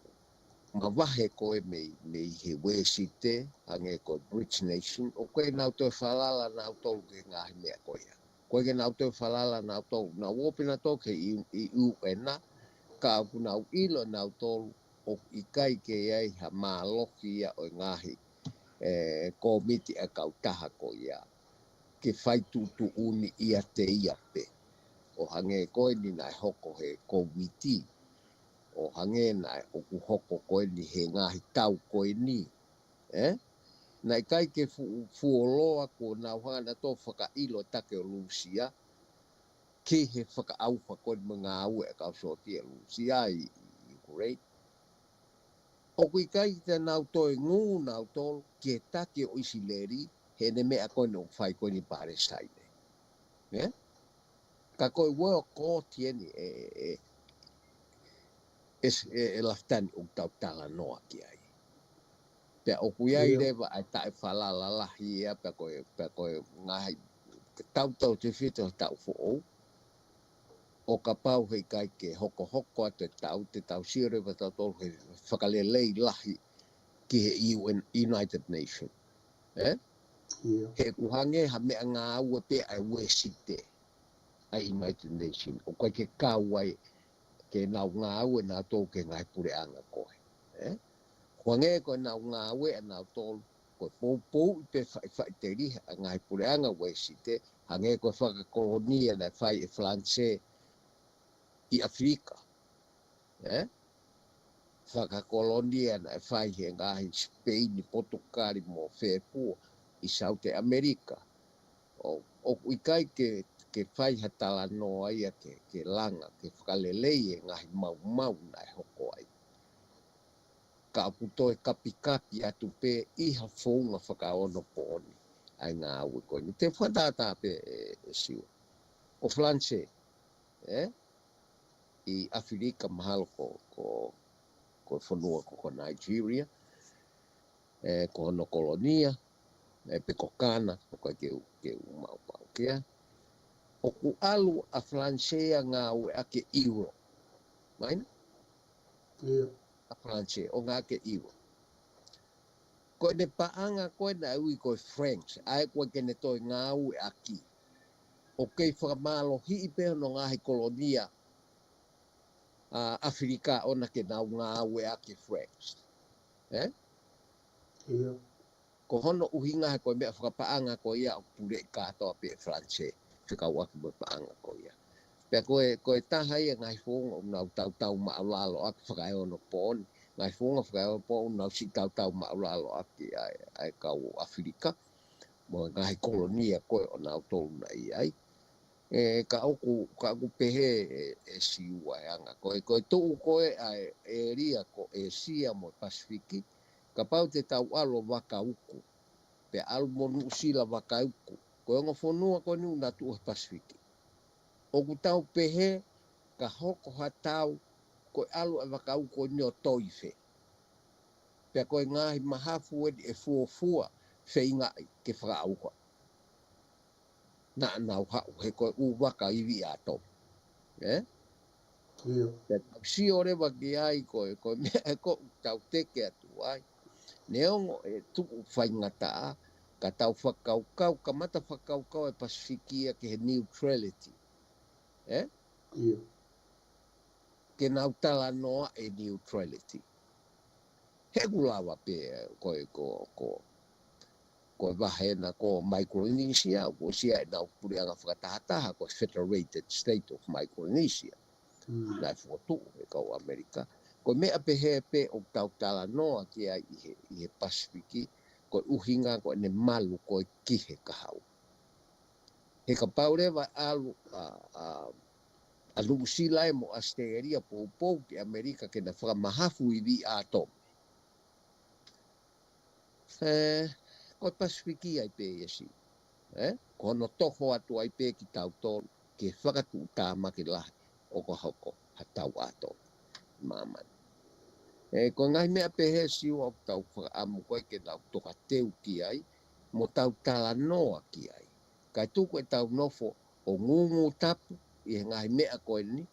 mavahe ko ē mei, mei he Uēsite, hangē ko e BRICS nation, ʻoku ʻikai ke nau toe falala nautolu ki he ngaahi meʻa ko ia. ʻOku ʻikai ke nau toe falala nautolu, nau ō pē nautolu ki he U N, ka ʻoku nau ʻilo nautolu ʻoku ʻikai ke ʻi ai ha mālohi ia ʻo e ngaahi, ē, kōmiti ʻa e kautaha ko ia ke fai tuʻutuʻuni ʻiate ia pē. ʻO hangē ko eni naʻe hoko he Kōviti, ʻo hangē naʻe ʻoku hoko ko eni he ngaahi tau ko eni, ē? Naʻe ʻikai ke fu-, fuoloa kuo nau hanga nautolu ʻo fakaʻilo e take ʻo Lūsia, ki he fakaʻauha ko eni mo e ngāue ʻa e kau sōtia ʻa Lūsia ʻi, ʻi ʻIukuleini. ʻOku ʻikai te nau toe ngū nautolu ki he taki ʻo ʻIsileli, heʻene meʻa ko eni ʻoku fai ko eni ʻi Pālesitaine. Ē? Ka ko e world court eni ē, ē, ē, ē, ē Lafitani ʻoku tau talanoa ki ai. Pea ʻoku ʻi ai ʻIo. leva ʻa e taʻefalala lahi ia pea ko e, pea ko e ngaahi tautautefito he taʻu foʻou. ʻO kapau heʻikai ke hokohoko atu e tau, te tau sio leva tautolu he fakalelei lahi ki he U N, United Nation. Ē? ʻIo. He ʻoku hangē ha meʻangāue pē ʻa e Uēsite ʻa e United Nation. ʻOku ʻikai ke kau ai ke nau ngāue nautolu ki he ngaahi puleʻanga ko ē. Ē? ʻOku hangē ko ʻenau ngāue ʻanautolu, ko e poupouʻi pē faʻifaʻiteliha ʻa e ngaahi puleʻanga Uēsite, hangē ko e fakakolonia naʻe fai ʻe Falanisē ʻi ʻAfilika. Ē? Fakakolonia naʻe fai he ngaahi Sipeini, Potukali mo Fēfua ʻi Saute ʻAmelika. ʻO, ʻoku ʻikai ke, ke fai ha talanoa ia ke, ke langa, ke fakalelei e ngaahi maumau naʻe hoko ai. Ka ʻoku toe kapikapi atu pē ʻi ha founga fakaonopooni ʻa e ngāue ko eni. Te u fakatātā pē ē, ē Siua. Ko Falanisē, ē? ʻI ʻAfilika mahalo ko, ko, ko e fonua ko, ko Nigeria, ē, ko hono kolonia, ē, pe ko Kana, ʻoku ʻikai ke u, ke u maumau ki ai. ʻOku ʻalu ʻa Falanisē ʻo ngāueʻaki e euro. Mahino? ʻIo. ʻA Falanisē, ʻo ngāueʻaki e euro. Ko ʻene paʻanga ko ē naʻe ui ko e francs, ʻa ē ʻoku ʻikai ke ne toe ngāueʻaki. ʻOku kei fakamālohiʻi pē hono ngaahi kolonia ʻa ʻAfilika ʻoʻona ke nau ngāueʻaki e francs. Ē? ʻIo. Ko hono ʻuhinga he ko e meʻa fakapaʻanga ko ia ʻoku puleʻi kātoa pē ʻe Falanisē fekauʻaki mo e paʻanga ko ia. Pea ko e, ko e taha ia e ngaahi founga ʻoku nau tautau māʻulalo ʻaki fakaeonopooni, ngaahi founga fakaeonopooni ʻoku nau siʻi tautau māʻulalo ʻaki ʻa e, ʻa e kau ʻAfilika, mo e ngaahi kolonia ko ē ʻonautolu naʻe ʻi ai. Ē, ka ʻoku, ka ʻoku pehē ē, ē Siua e anga. Ko e, ko e tuʻu ko ē ʻa e ʻēlia ko ʻĒsia mo e Pasifiki, kapau te tau ʻalu ʻo vakauku, pea ʻalu mo Nuʻusila vakauku. Ko e ongo fonua ko eni ʻoku na tuʻu he Pasifiki. ʻOku tau pehē ka hoko ha tau ko e ʻalu e vakauku ko eni ʻo toife. Pea ko e ngaahi mahafu eni ʻe fuofua feingaʻi ke fakaʻauha. Naʻa nau haʻu he ko e ʻū vaka ivi ʻa Tomi. Ē? ʻIo. Pea tau sio leva ki ai ko e, ko e meʻa ē ʻoku tau teke atu ai. Neongo ʻe tuʻu faingataʻa, ka tau fakakaukau, kamata fakakaukau e Pasifiki ia ki he neutrality. ʻIo. Ke nau talanoa e neutrality. He ʻoku lava pē ko e, ko, ko, ko e vahe ena ko Micronesia, ʻoku ʻosi ʻi ai ʻenau puleʻanga fakatahataha, ko e Federated State of Micronesia. Naʻe fokotuʻu ʻe he kau ʻAmelika. Ko e meʻa pehē pē ʻoku tau talanoa ki ai ʻi he, ʻi he Pasifiki, ko e ʻuhinga ko ʻene malu ko ē ki he kahaʻu. He kapau leva ʻe ʻalu ʻa, ʻa, ʻa Nuʻusila mo ʻAositelēlia poupou ki ʻAmelika ke na fakamahafu ivi ʻātomi. Ē, ko e Pasifiki ai pē ia Siua. Ē, ko hono toho atu ai pē kitautolu ki he fakatuʻutāmaki lahi ʻoku hoko ha tau ʻātomi ʻi māmani. Ē, ko e ngaahi meʻa pehē Siua ʻoku tau fakaʻamu ko ē ke tau tokateu ki ai, mo tau talanoa ki ai. Kae tuku ʻetau nofo ʻo ngūngū tapu ʻi he ngaahi meʻa ko eni,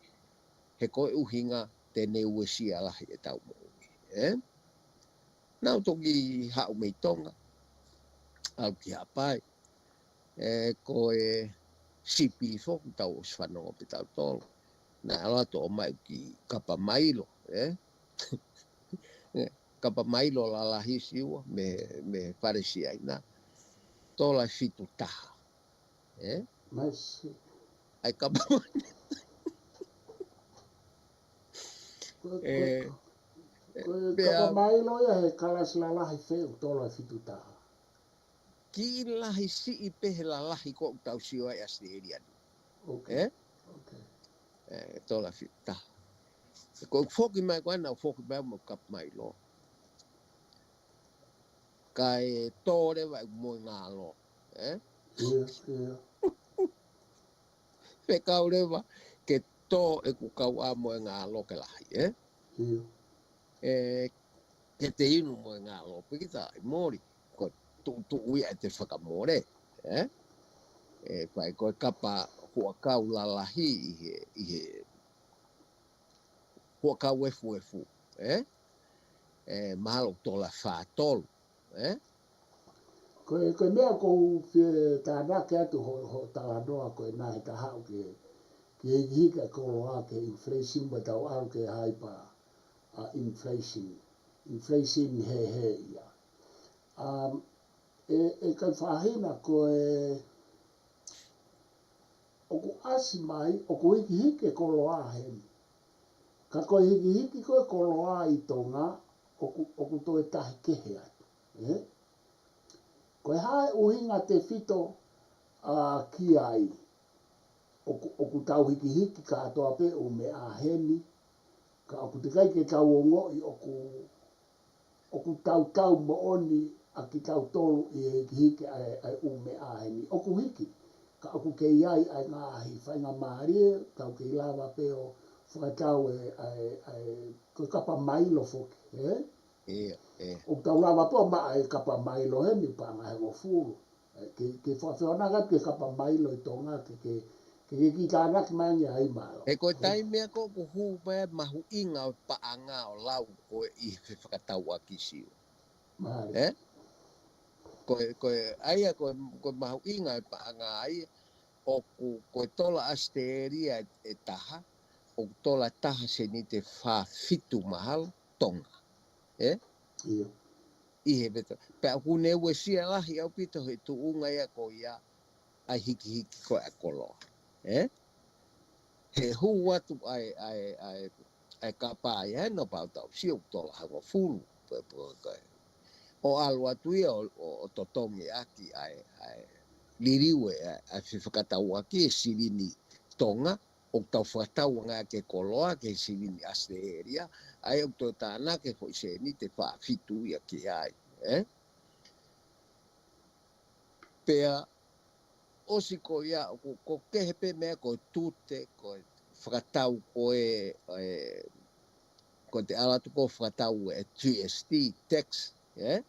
he ko e ʻuhinga te ne uesia lahi ʻetau moʻui. Ē? Naʻa ku toki haʻu mei Tonga, ʻalu ki Haʻapai. Ē, ko e sipi foki ʻoku tau ʻosi fanongo pē tautolu. Naʻe ʻalu atu ʻo ʻomai ki Kapamailo, ē? Kapamailo lalahi Siua, mei, mei Fale Siaina. Tola fitu taha. Ē? Mai si. ʻAi Kapamailo. Ko, ko, ē, ko e pea Kapamailo ia he kalasi lalahi fē ʻoku tola fitu taha. Kiʻi lahi siʻi pē he lalahi ko ʻoku tau sio ai ʻAositelēlia ni. Ok. Ē? Ok. Ē, tola fitu taha. Ko e foki mai ko ena, foki mai mo Kapamailo. Kae tō leva ʻeku moʻungālo. Ē? ʻIo, ʻio. Fekau leva ke tō ʻeku kauʻā moʻungālo ke lahi, ē? ʻIo. Ē, ke te inu moʻungālo, pē kita ʻi moli, ko e tuʻutuʻu ia ʻete fakamole, ē? Ē, pea ko e kapa huʻakau lalahi ʻi he, ʻi he huʻakau efuefu, ē? Ē, mahalo tola fā tolu, ē? Ko e, ko e meʻa ʻoku ou fie tānaki atu hoʻo, hoʻo talanoa ko ena he ka haʻu ki he, ki he hikihiki ʻa e koloa ki he inflation, pea tau ʻalu ki he hyper, ā, inflation. Inflation he, he ia. Um, ʻe, ʻe kai fahina ko e, ʻoku ʻasi mai, ʻoku hikihiki e koloa heni. Ka ko e hikihiki ko e koloa ʻi Tonga, ʻoku, ʻoku toe tahi kehe atu, ē? Ko e hā e ʻuhinga tefito, ā, ki ai? ʻOku, ʻoku tau hikihiki kātoa pē ʻū meʻa heni, ka ʻoku teʻeki ai ke tau ongoʻi ʻoku, ʻoku tautau moʻoni ʻa kitautolu ʻi he hikihiki ʻa e, ʻa e ʻū meʻa heni. ʻOku hiki, ka ʻoku kei ʻi ai ʻa e ngaahi faingamālie, tau kei lava pē ʻo fakatau e, ʻa e, ʻa e, ko e kapa mailo foki, ē? ʻIo, ē. ʻOku tau lava pē ʻo maʻu e kapa mailo heni, paʻanga ʻe hongofulu. Ē, ke, ke fakafehoanaki atu ki he kapa mailo ʻi Tonga, ke, ke, ke, ke kiʻi tānaki mai ange ai mālō. Ē, ko e taimi ia ko ē ʻoku hū mai mahuʻinga ʻo e paʻanga ʻo lau ko ē ʻi he fefakatauʻaki Siua. Mālie. Ē? Ko e, ko e, ʻa ia ko e, ko e mahuʻinga e paʻanga ai, ʻoku, ko e tola ʻAositelēlia ʻe, ʻe taha, ʻoku tola taha seniti ʻe fā fitu mahalo, Tonga. Ē? ʻIo. ʻI he veto. Pea ʻoku ne uesia lahi ʻaupito he tuʻunga ia ko ia ʻa e hikihiki ko ē ʻa e koloa. Ē? He hū atu ʻa e, ʻa e, ʻa e, ʻa e kapa ia, ē, naʻa pau tau sio ʻoku tola hongofulu, pe, pe, ko e. ʻO ʻalu atu ia ʻo, ʻo, ʻo totongi ʻaki ʻa e, ʻa e liliu ē, ʻa e, ʻa e fefakatauʻaki e silini Tonga, ʻoku tau fakatauʻanga ki he koloa, ki he silini ʻAositelēlia, ʻa ia ʻoku toe tānaki e foʻi seniti ʻe fā fitu ia ki ai, ē? Pea ʻosi ko ia, ʻoku, ʻoku kehe pē meʻa ko e tute, ko e fakatau ko ē, ē, ko ʻete ʻalu atu ko e fakatau e G S T, tax, ē?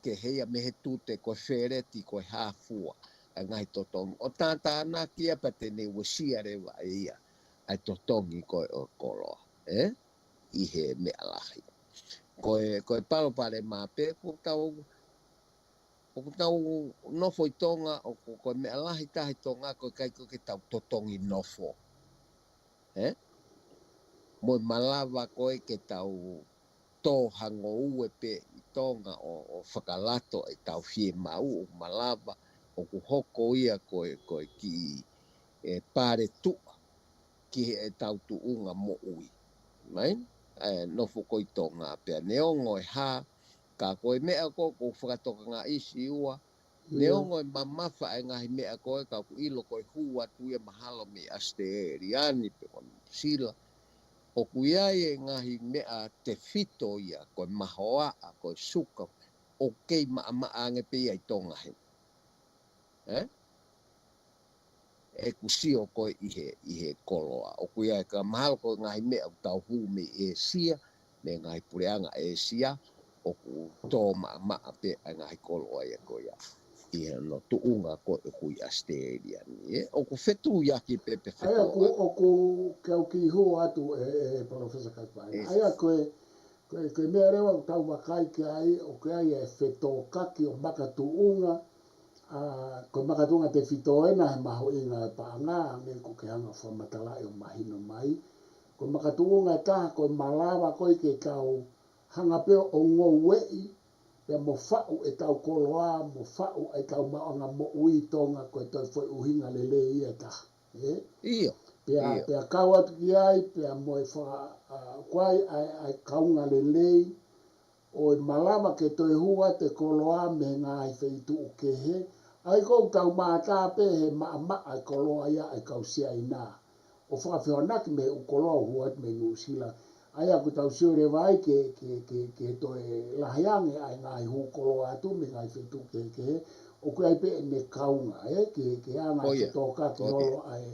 Kehe ia mei he tute ko e feleti ko e hā fua, ʻa e ngaahi totongi. ʻO tātānaki ia pea te ne uesia leva ʻe ia, ʻa e totongi ko ē ʻo e koloa, ē? ʻI he meʻa lahi. Ko e, ko e palopalema pē ʻoku tau ʻoku tau nofo ʻi Tonga, ʻoku ko e meʻa lahi taha ʻi Tonga, ko e ʻikai ko ē ke tau totongi nofo. Ē? Mo e malava ko ē ke tau tō hangoue pē ʻi Tonga ʻo, ʻo fakalato ʻetau fiemaʻu, ʻoku malava, ʻoku hoko ia ko e, ko e kiʻi, ē, paletuʻa ki heʻetau tuʻunga moʻui. Mai? Ē, nofo ko ē ʻi Tonga pea neongo e hā, ka ko e meʻa ko ē ʻoku ou fakatokangaʻi Siua, neongo e mamafa e ngaahi meʻa ko ē ka ʻoku ʻilo ko e hū atu ia mahalo mei ʻAositelēlia ni pe ko Nuʻusila. ʻOku ʻi ai e ngaahi meʻa tefito ia, ko e mahoaʻa, ko e suka, ʻoku kei maʻamaʻa ange pē ia ʻi Tonga heni. Ē? ʻEku sio ko ē ʻi he, ʻi he koloa. ʻOku ʻi ai ka mahalo ko e ngaahi meʻa ʻoku tau hū mei ʻĒsia, mei he ngaahi puleʻanga ʻĒsia, ʻoku tō maʻamaʻa pē ʻa e ngaahi koloa ia ko ia. ʻI hono tuʻunga ko ē ʻoku ʻi ʻAositelēlia ni, ē? ʻOku fetuiaki pē pe fetoʻaki. ʻOku, ʻoku ke au kiʻi hū atu ē, ē, Palōfesa Kaipaʻahina. ʻAi ko e, ko e, ko e meʻa leva ʻoku tau vakai ki ai, ʻoku ʻi ai e fetōkaki ʻo makatuʻunga, ʻa, ko e makatuʻunga tefito ena he mahuʻinga e paʻanga, ange ko ke hanga fakamatalaʻi ʻo mahino mai. Ko e makatuʻunga ʻe taha, ko e malava ko ē ke tau hanga pē ʻo ngoueʻi, pea mo faʻu ʻetau koloa, mo faʻu ʻetau maʻuʻanga moʻui ʻi Tonga, ko e toe foʻi ʻuhinga lelei ia ʻe taha. Ē? ʻIo. Pea, ʻio. Pea kau atu ki ai, pea mo e faka-, ʻa, ko ai, ʻa e, ʻa e kaunga lelei, ʻo e malava ke toe hū atu e koloa mei he ngaahi feituʻu kehe. ʻAi ko ʻoku tau mātā pē he maʻamaʻa e koloa ia ʻa e kau Siaina. ʻO fakafehoanaki mei he ʻū koloa ʻoku hū atu mei Nuʻusila. ʻAi ʻoku tau sio leva ai ke, ke, ke, ke toe lahi ange ʻa e ngaahi hū koloa atu mei he ngaahi feituʻu kehekehe. ʻOku ʻi ai pē ʻene kaunga, ē, ke, ke anga e fetōkaki holo ʻa e,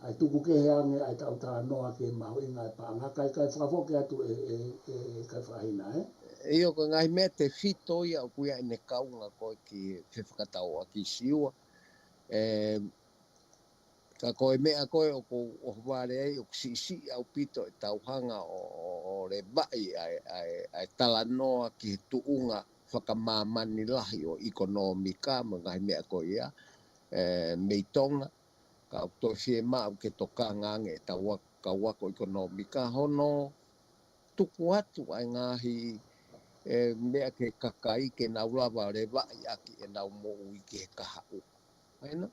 ʻa e tuku kehe ange ʻa ʻetau talanoa ki he mahuʻinga e paʻanga. Kae, kae fakafoki atu ē, ē, ē, Kaipaʻahina, ē? ʻIo, ko e ngaahi meʻa tefito ia ʻoku ʻi ai ʻene kaunga ko ē ki he fefakatauʻaki Siua. Ē, ka ko e meʻa ko ē ʻoku ou ʻohovale ai, ʻoku siʻisiʻi ʻaupito ʻetau hanga ʻo, ʻo, ʻo levaʻi ʻa e, ʻa e, ʻa e talanoa ki he tuʻunga fakamāmani lahi ʻo e ʻikonōmika mo e ngaahi meʻa ko ia, ē, mei Tonga. Ka ʻoku toe fiemaʻu ke tokanga ange ʻetau a-, kau ako ʻikonōmika hono tuku atu ʻa e ngaahi, ē, meʻa ki he kakai ke nau lava levaʻi ʻaki ʻenau moʻui ki he kahaʻu. ʻAi nō?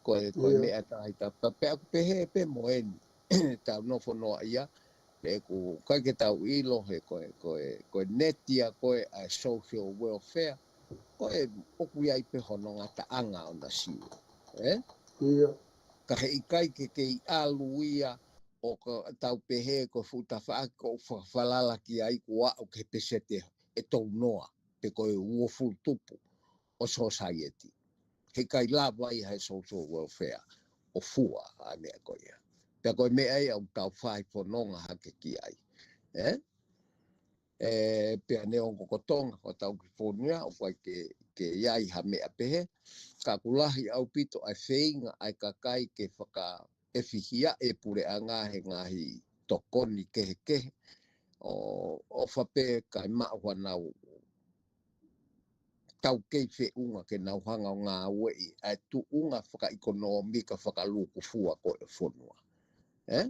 Ko e, ko e meʻa taha ʻi ta-, pea ʻoku pehē pē mo eni. Tau nofo noa ia, pe ʻoku ʻikai ke tau ʻilo he ko e, ko e, ko e neti ia ko ē ʻa e social welfare. Ko e ʻoku ʻi ai pē hono ngataʻanga ʻo na Siua. Ē? ʻIo. Ka heʻikai ke kei ʻalu ia ʻo ka tau pehē ko e fuʻu tafaʻaki ko e fa-, falala ki ai kuo aʻu ki he peseti ʻe tolu noa, pe ko e uofulu tupu ʻo sōsaieti. Heʻikai lava ia he social welfare ʻo fua ʻa e meʻa ko ia. Pea ko e meʻa ia ʻoku tau fai fononga hake ki ai. Ē? Ē, pea neongo ko Tonga, ko hotau kiʻi fonua, ʻoku ʻikai ke, ke ʻi ai ha meʻa pehē. Ka ʻoku lahi ʻaupito ʻa e feinga ʻa e kakai ke fakaʻefihiaʻi e puleʻanga he ngaahi tokoni kehekehe. ʻO, ʻofa pē kae maʻu hanau tau kei feʻunga ke nau hanga ʻo ngāueʻi ʻa e tuʻunga fakaʻikonōmika fakalūkufua ko ē ʻo e fonua. Ē?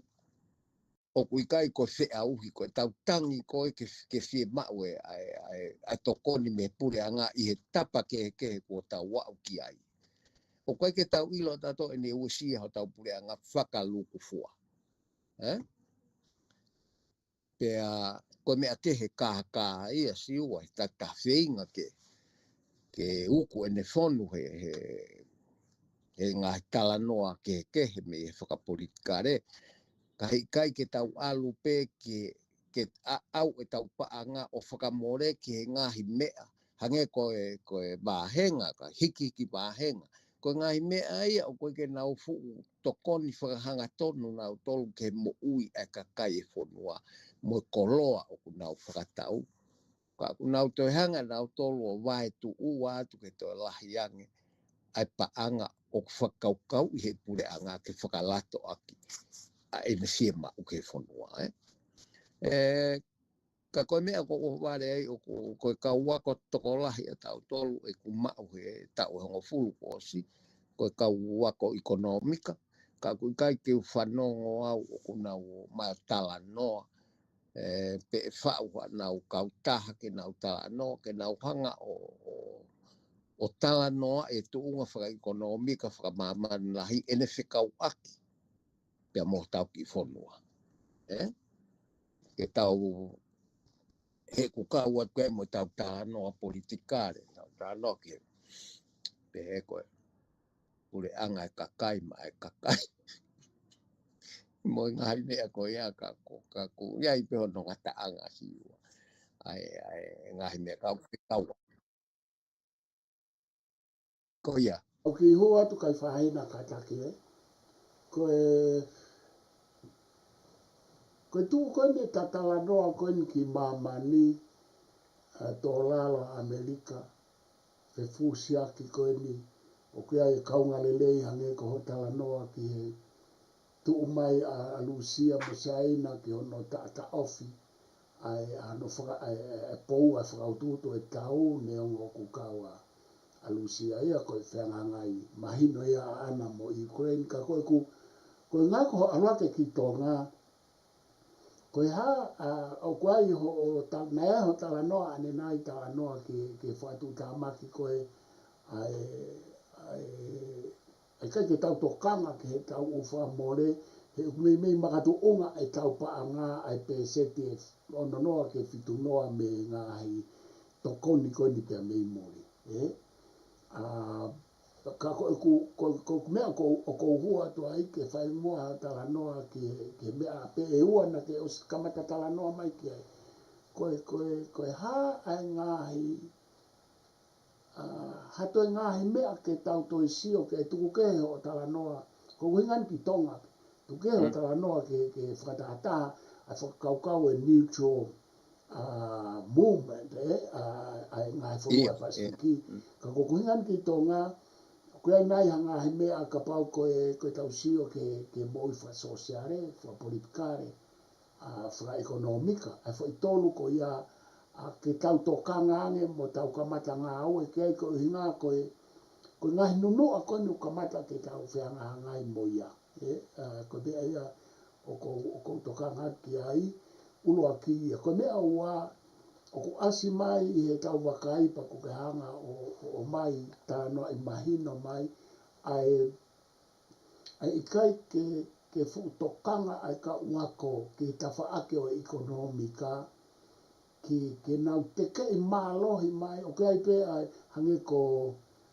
ʻOku ʻikai ko e feʻauhi, ko ʻetau tangi ko ē ke, ke fiemaʻu e, ʻa e, ʻa e, ʻa e tokoni mei he puleʻanga ʻi he tapa kehekehe kuo tau aʻu ki ai. ʻOku ʻikai ke tau ʻilo ʻe tautolu ʻene uesia hotau puleʻanga fakalūkufua. Ē? Pea ko e meʻa kehe kākā ia Siua, he ta-, ta feinga ke, ke uku ʻene fonu he, he, he ngaahi talanoa kehekehe mei he fakapolitikale. Ka heʻikai ke tau ʻalu pē ke, ke ʻaʻau ʻetau paʻanga ʻo fakamole ki he ngaahi meʻa. Hangē ko e, ko e vāhenga, ka hikihiki vāhenga. Ko e ngaahi meʻa ia ʻoku ʻikai ke nau fuʻu tokoni fakahangatonu nautolu ki he moʻui ʻa e kakai e fonua mo e koloa ʻoku nau fakatau. Ka ʻoku nau toe hanga nautolu ʻo vaetuʻua atu ke toe lahi ange ʻa e paʻanga ʻoku fakakaukauʻi he puleʻanga ke fakalato ʻaki ʻa ʻene fiemaʻu ki he fonua, ē. Ē, Ka ko e meʻa ko ʻoku vale ai ʻoku, ko e kau ako tokolahi ʻa tautolu ʻeku maʻu he taʻu ʻe hongofulu kuo ʻosi, ko e kau ako ʻekonōmika, ka ʻoku ʻikai ke u fanongo au ʻoku nau ō mai ʻo talanoa, ē, pe ʻe faʻu haʻanau kautaha ke nau talanoa, ke nau hanga ʻo, ʻo, ʻo talanoa e tuʻunga fakaʻekonōmika fakamāmani lahi ʻene fekauʻaki pea mo hotau kiʻi fonua. Ē? Ke tau, he ʻoku kau atu ai mo ʻetau talanoa politikale, tau talanoa ki he, pehē ko e puleʻanga ʻa e kakai maʻa e kakai. Mo e ngaahi meʻa ko ia ka ko, ka ko, ia ʻi ai pē hono ngataʻanga Siua. ʻA e, ʻa e ngaahi meʻa ka ʻoku kau. Ko ia. ʻOku ou hū atu kae fai ha kātaki, ē. Ko e, ko e tuʻu ko eni ʻeta talanoa ko eni ki māmani, ʻa e tōlalo ʻa ʻAmelika, fefusiaki ko eni, ʻoku ʻi ai e kaunga lelei hangē ko hoʻo talanoa ki he tuʻu mai ʻa, ʻa Lūsia mo Siaina ki hono taʻataʻofi ʻa e, ʻa hono faka-, ʻa e, ʻa e, ʻa e pou ʻa e fakautuutu e tau neongo ʻoku kau ʻa, ʻa Lūsia ia ko e fehangahangai mahino ia ʻaʻana mo ʻIukuleini, ka ko ʻeku, ko e ngaahi ko hoʻo ʻalu hake ki Tonga, ko e hā, ʻa, ʻoku ʻi ai hoʻo ta-, naʻe ʻi ai hoʻo talanoa ʻanenai talanoa ki, ki he fakatuʻutāmaki ko e, ʻa e, ʻa e, ʻa e ʻikai ke tau tokanga ki heʻetau ʻū fakamole, he ʻoku meimei makatuʻunga ʻetau paʻanga ʻa e pēseti ʻe ono noa ki he fitu noa mei he ngaahi tokoni ko eni pea mei muli, ē? ʻA, ka ko ʻeku, ko, ko ʻeku meʻa ko, ʻoku ou hū atu ai ke fai muʻa ha talanoa ki he, ki he meʻa pē ʻe ua naʻa ke ʻosi kamata talanoa mai ki ai. Ko e, ko e, ko e hā ʻa e ngaahi, ʻa, ha toe ngaahi meʻa ke tau toe sio ki ai, tuku kehe hoʻo talanoa, ko e ʻuhinga ni ki Tonga, tuku kehe hoʻo talanoa ke, ke fakatahataha, ʻa e fakakaukau e neutral, ʻa, movement, ē, ʻa, ʻa e ngaahi fonua ʻa e Pasifiki. Ka ko e ʻuhinga ni ki Tonga, ʻoku ʻi ai nai ha ngaahi meʻa kapau ko e, ko ʻetau sio ki he, ki he moʻui fakasōsiale, fakapolitikale, ʻa, fakaʻekonōmika, ʻa e foʻi tolu ko ia, ʻa, ke tau tokanga ange mo tau kamata ngāue ki ai ko e ʻuhinga ko e, ko e ngaahi nunuʻa ko eni ʻoku kamata ke tau fehangahangai mo ia. Ē, ʻa, ko e meʻa ia ʻoku, ʻoku ou tokanga ki ai, ʻuluaki ia. Ko e meʻa ua, ʻoku ʻasi mai ʻi heʻetau vakai pea ʻoku ke hanga ʻo, ʻo, ʻo ʻomai talanoaʻi mahino mai, ʻa e ʻa e ʻikai ke, ke fuʻu tokanga ʻa e kau ako ki he tafaʻaki ʻo e ʻekonōmika, ki, ke nau tekeʻi mālohi mai, ʻoku ʻi ai pē ʻa e hangē ko,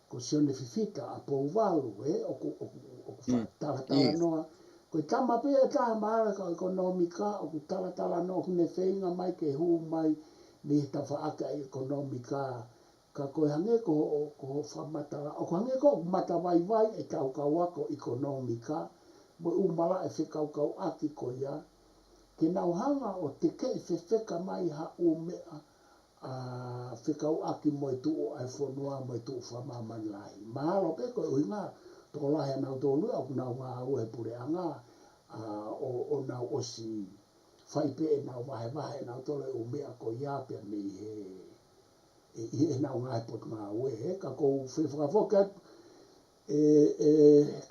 ko Sione Fifita ʻa Pouvalu, ē, ʻoku, ʻoku, ʻoku fa-, talatalanoa. Ko e tama pē ʻe taha mahalo kau ʻekonōmika, ʻoku talatalanoa, ʻoku ne feinga mai ke hū mai mei he tafaʻaki ʻa e ʻekonōmika, ka ko e hangē ko hoʻo, ko hoʻo fakamatala, ʻoku hangē ko ʻoku matavaivai ʻetau kau ako ʻekonōmika, mo e ʻū malaʻe fekaukauʻaki ko ia, ke nau hanga ʻo tekeʻi fefeka mai ha ʻū meʻa, ʻa, fekauʻaki mo e tuʻu ʻa e fonua mo e tuʻu fakamāmani lahi. Mahalo pē ko e ʻuhinga, tokolahi ʻanautolu ia ʻoku nau ngāue he puleʻanga, ʻa, ʻo, ʻo nau ʻosi fai pē ʻenau vahevahe ʻanautolu e ʻū meʻa ko ia pea mei he, ʻe, ʻi heʻenau ngaahi potungāue, ē, ka ʻoku ou fie fakafoki atu, ʻe, ʻe,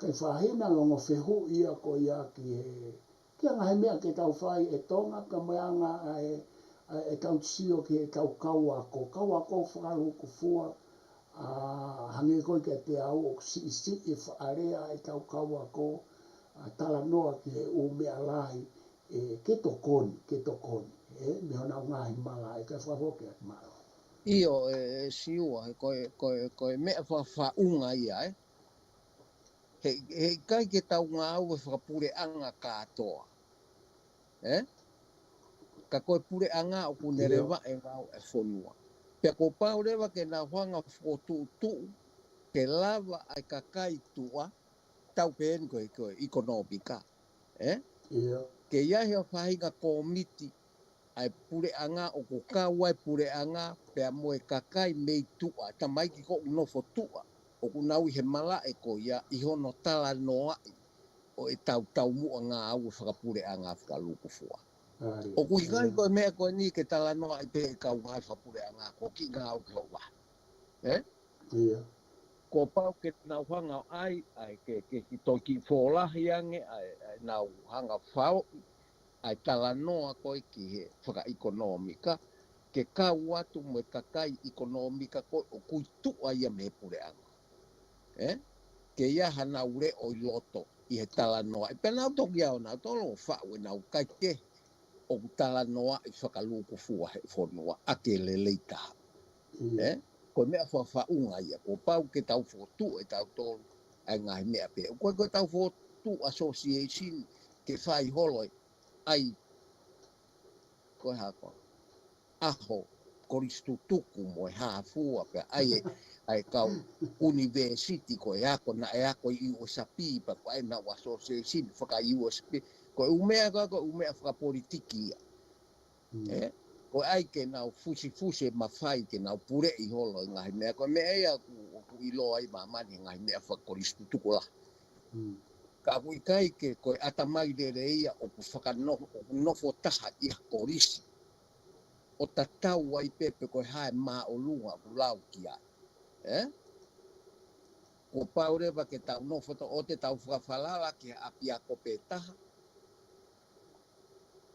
kae fai ha ongo fehuʻi ia ko ia ki he, ki he ngaahi meʻa ke tau fai ʻe Tonga, ka mo e anga ʻa e, ʻa e, ʻetau sio ki heʻetau kau ako, kau ako fakalūkufua, ʻa, hangē ko e kiate au ʻoku siʻisiʻi e faʻa lea ʻetau kau ako, ʻa, talanoa ki he ʻū meʻa lahi, ē, ke tokoni, ke tokoni, ē, mei honau ngaahi malaʻe, kae fakafoki atu, mālō. ʻIo, ē, ē, Siua, he ko e, ko e, ko e meʻa fakafaʻunga ia, ē. He, he ʻikai ke tau ngāue fakapuleʻanga kātoa, ē? Ka ko e puleʻanga ʻoku ne leva e ngāue e fonua. Pea kuo pau leva ke nau hanga fokotuʻutuʻu, ke lava ʻa e kakai tuʻa, tau pehē ni ko e, ko e ʻekonōmika, ē? ʻIo. Ke ʻi ai ha faʻahinga kōmiti, ʻa e puleʻanga ʻoku kau ai puleʻanga, pea mo e kakai mei tuʻa, tamaiki ko ʻoku nofo tuʻa, ʻoku nau ʻi he malaʻe ko ia, ʻi hono talanoaʻi, ʻo ʻetau taumuʻa ngāue fakapuleʻanga fakalūkufua. ʻOku ʻikai ko e meʻa ko eni ke talanoaʻi pē ʻe he kau ngāue fakapuleʻanga ko e kiʻi ngāue ki hoʻo vahe. Ē? Kuo pau ke nau hanga ʻo ʻai, ʻai ke, ke, ke toe kiʻi fōlahi ange, ʻai, ʻai nau hanga ʻo faoʻi ʻa e talanoa ko ē ki he fakaʻekonōmika, ke kau atu mo e kakai ʻekonōmika ko ē ʻoku ʻi tuʻa ia mei he puleʻanga. Ē? Ke ʻi ai hanau leʻo ʻi loto ʻi he talanoa. ʻE pea nau toki ʻalu ʻo nau tolo faʻu ʻenau kakai ʻoku talanoaʻi fakalūkufua he fonua ʻaki e lelei taha. Ē? Ko e meʻa fakafaʻunga ia, kuo pau ke tau fokotuʻu ʻe tautolu ʻa e ngaahi meʻa pē. Ko e, ko e tau fokotuʻu association ke fai holo ʻa e, ʻa e, ko e hā ko ē, ʻaho kolisi tutuku mo e hā fua pea ʻai e, ʻa e kau ʻunivēsiti ko e ako naʻe ako ʻi U S P pea ko e ʻenau association faka-U S P. Ko e ʻū meʻa ko ē, ko e ʻū meʻa fakapolitiki ia. Ē? Ko e ʻai ke nau fusifusi e mafai ke nau puleʻi holo e ngaahi meʻa. Ko e meʻa ia ʻoku, ʻoku ʻiloa ai māmani he ngaahi meʻa fakakolisi tutuku lahi. Ka ʻoku ʻikai ke, ko e ʻatamai lelei ia ʻoku fakano-, ʻoku nofo taha ʻi ha kolisi ʻo tatau ai pē pe ko e hā e māʻolunga ʻoku lau ki ai. Ē? Kuo pau leva ke tau nofo to-, ʻo te tau fakafalala ki ha ʻapiako pē taha.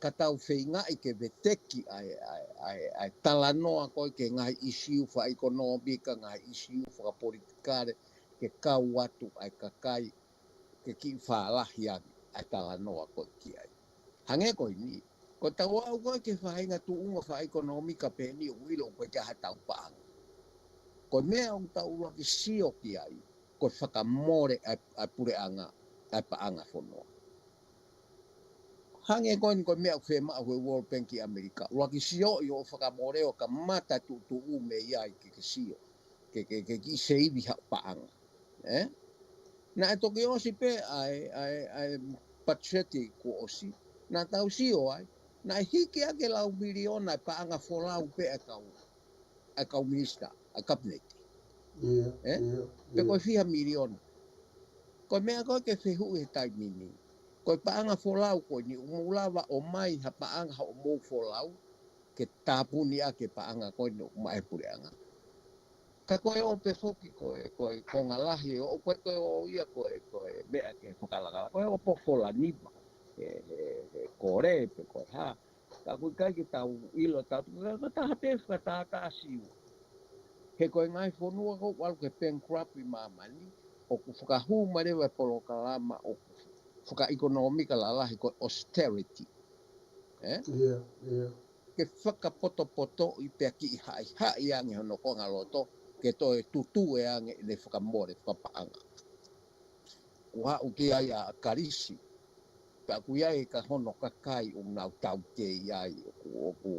Ka tau feingaʻi ke veteki ʻa e, ʻa e, ʻa e, ʻa e talanoa ko ē ki he ngaahi ʻisiū fakaʻekonōmika, ngaahi ʻisiū fakapolitikale, ke kau atu ʻa e kakai ke kiʻi fālahi ange ʻa e talanoa ko ē ki ai. Hangē ko eni, ko ʻetau aʻu ko ē ki he faʻahinga tuʻunga fakaʻekonōmika pē eni ʻoku ʻilo ʻoku ʻikai ke ʻi ai haʻatau paʻanga. Ko e meʻa ʻoku tau ʻuluaki sio ki ai, ko e fakamole ʻa e, ʻa e puleʻanga, ʻa e paʻanga fonua. Hangē ko eni ko e meʻa ʻoku fiemaʻu he World Bank ʻi ʻAmelika. ʻUluaki sioʻi hoʻo fakamole ʻo kamata tuʻutuʻu mei ai ke, ke sio. Ke, ke, ke kiʻi seivi haʻo paʻanga. Ē? Naʻe toki ʻosi pē ʻa e, ʻa e, ʻa e patiseti kuo ʻosi. Naʻa tau sio ai. Naʻe hiki hake lau miliona e paʻanga folau pē ʻa e kau, ʻa e kau minisitā, ʻa e kapineti. Ē? Pe ko e fiha miliona. Ko e meʻa ko ē ke fehuʻi he taimi ni. Ko e paʻanga folau ko eni, ʻoku mou lava ʻo ʻomai ha paʻanga hoʻomou folau, ke tāpuni ʻaki e paʻanga ko eni ʻoku maʻu ʻe he puleʻanga. Ka ko e ō pē foki ko e, ko e konga lahi, ʻoku ʻikai ko e ō ia ko e, ko e meʻa ke fakalakalaka. Ko e ō pē ʻo fola nima, he, he, he kole pe ko e hā. Ka ʻoku ʻikai ke tau ʻilo tau, ka, ka taha pē fakatātā Siua. He ko e ngaahi fonua ʻoku ʻalu ki he bankrupt ʻi māmani, ʻoku fakahū mai leva e polokalama ʻoku fakaʻekonōmika lalahi ko e austerity. Ē? Ke fakapotopotoʻi pea kiʻi haʻihaʻi ange hono konga loto, ke toe tutue ange ʻene fakamole fakapaʻanga. Kuo haʻu ki ai ʻa Kalisi, pea ʻoku ʻi ai e ka hono kakai ʻoku nau taukei ai, ʻoku, ʻoku,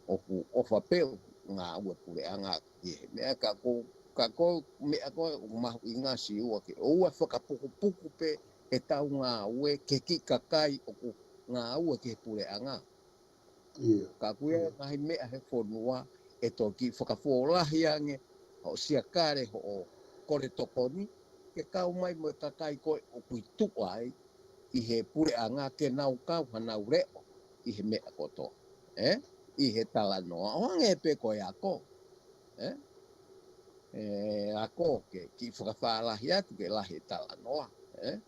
ʻoku ʻofa pē ʻo ngāue puleʻanga ki he meʻa ka ko, ka ko e meʻa ko ē ʻoku mahuʻinga Siua ke ʻoua fakapukupuku pē ʻetau ngāue ki he kiʻi kakai ʻoku ngāue ki he puleʻanga. Ka ʻoku ʻi ai e ngaahi meʻa he fonua ʻe toki fakafōlahi ange hoʻo siakale hoʻo kole tokoni ke kau mai mo e kakai ko ē ʻoku ʻi tuʻa ai ʻi he puleʻanga ke nau kau hanau leʻo ʻi he meʻa kotoa. Ē? ʻI he talanoa. ʻO hangē pē ko e ako. Ē? ʻE ako ke kiʻi fakafālahi atu ke lahi e talanoa. Ē?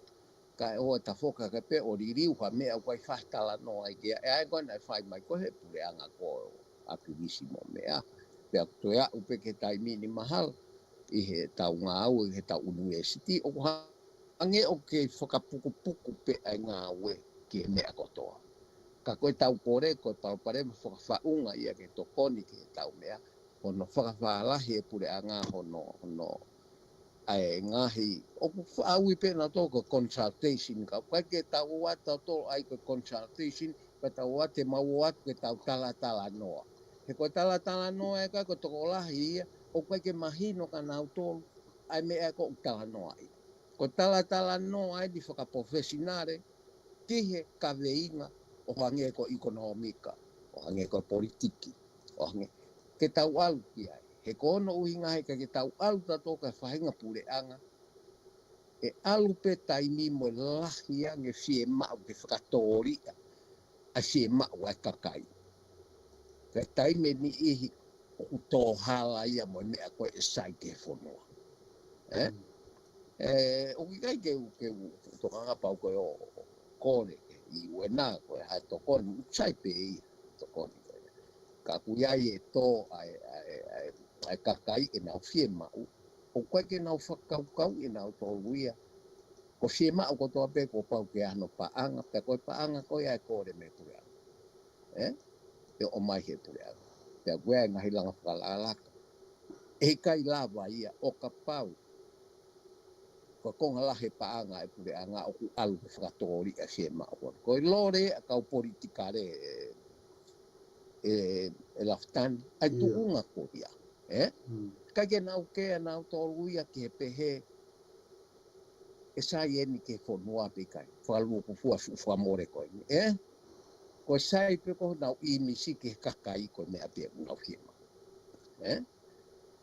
Kae ʻoua ʻe tafoki hake pē ʻo liliu ha meʻa ʻoku ʻikai fai talanoa ai ke, ʻe ʻai ko ē naʻe fai mai ko ē he puleʻanga ko ē ʻo ʻakivisi mo meʻa. Pea ʻoku toe aʻu pē ki he taimi ni mahalo ʻi heʻetau ngāue, ʻi heʻetau ʻunivēsiti, ʻoku hangē ʻoku kei fakapukupuku pē ʻa e ngāue ki he meʻa kotoa. Ka ko ʻetau kole, ko e palopalema fakafaʻunga ia ke tokoni ki heʻetau meʻa, hono fakafālahi e puleʻanga hono, hono ʻa e ngaahi, ʻoku faʻa ui pē nautolu ko e consultation, ka ʻoku ʻikai ke tau ō atu tautolu ʻai ko e consultation, ka tau ō atu te mau ō atu ke tau talatalanoa. He ko e talatalanoa ē ka ko e tokolahi ia, ʻoku ʻikai ke mahino kia nautolu ʻa e meʻa ko ē ʻoku talanoaʻi. Ko e talatalanoa eni fakapolofesinale, ki he kaveinga ʻo hangē ko e ʻekonōmika, ʻo hangē ko e politiki, ʻo hangē ke tau ʻalu ki ai. He ko hono ʻuhinga he ʻikai ke tau ʻalu tautolu ki he faʻahinga puleʻanga, ʻe ʻalu pē taimi mo e lahi ange fiemaʻu ke fakatōliʻa ʻa e fiemaʻu ʻa e kakai. Ka ʻi he taimi ʻe niʻihi ʻoku tō hala ia mo e meʻa ko ē ʻe sai ki he fonua. Ē? Ē, ʻoku ʻikai ke u, ke u tokanga pau ko e ʻo, ʻo kole ke ʻi uena ko e hā e tokoni, ʻoku sai pē ia tokoni ko ē. Ka ʻoku ʻi ai e tō ʻa e, ʻa e, ʻa e, ʻa e kakai ʻenau fiemaʻu. ʻOku ʻikai ke nau fakakaukau ʻe nautolu ia. Ko e fiemaʻu kotoa pē kuo pau ke ʻi ai hano paʻanga, pea ko e paʻanga ko ia ʻe kole mei he puleʻanga. Ē? ʻE ʻomai he puleʻanga. Pea ko e ngaahi langa fakalakalaka. ʻE ʻikai lava ia ʻo kapau ko e konga lahi e paʻanga ʻa e puleʻanga ʻoku ʻalu ke fakatōliʻa e fiemaʻu. Ko e lole ʻa e kau politikale ē, ē, ē Lafitani, ʻa e tuʻunga ko ia. Ē? ʻIkai ke nau kea nautolu ia ki he pehē ʻe sai eni ki he fonua pe ʻikai. Fakalūkufua fuʻu fakamole ko eni. Ē? Ko e sai pē ko honau ʻīmisi ki he kakai ko e meʻa pē ʻoku nau fiemaʻu. Ē?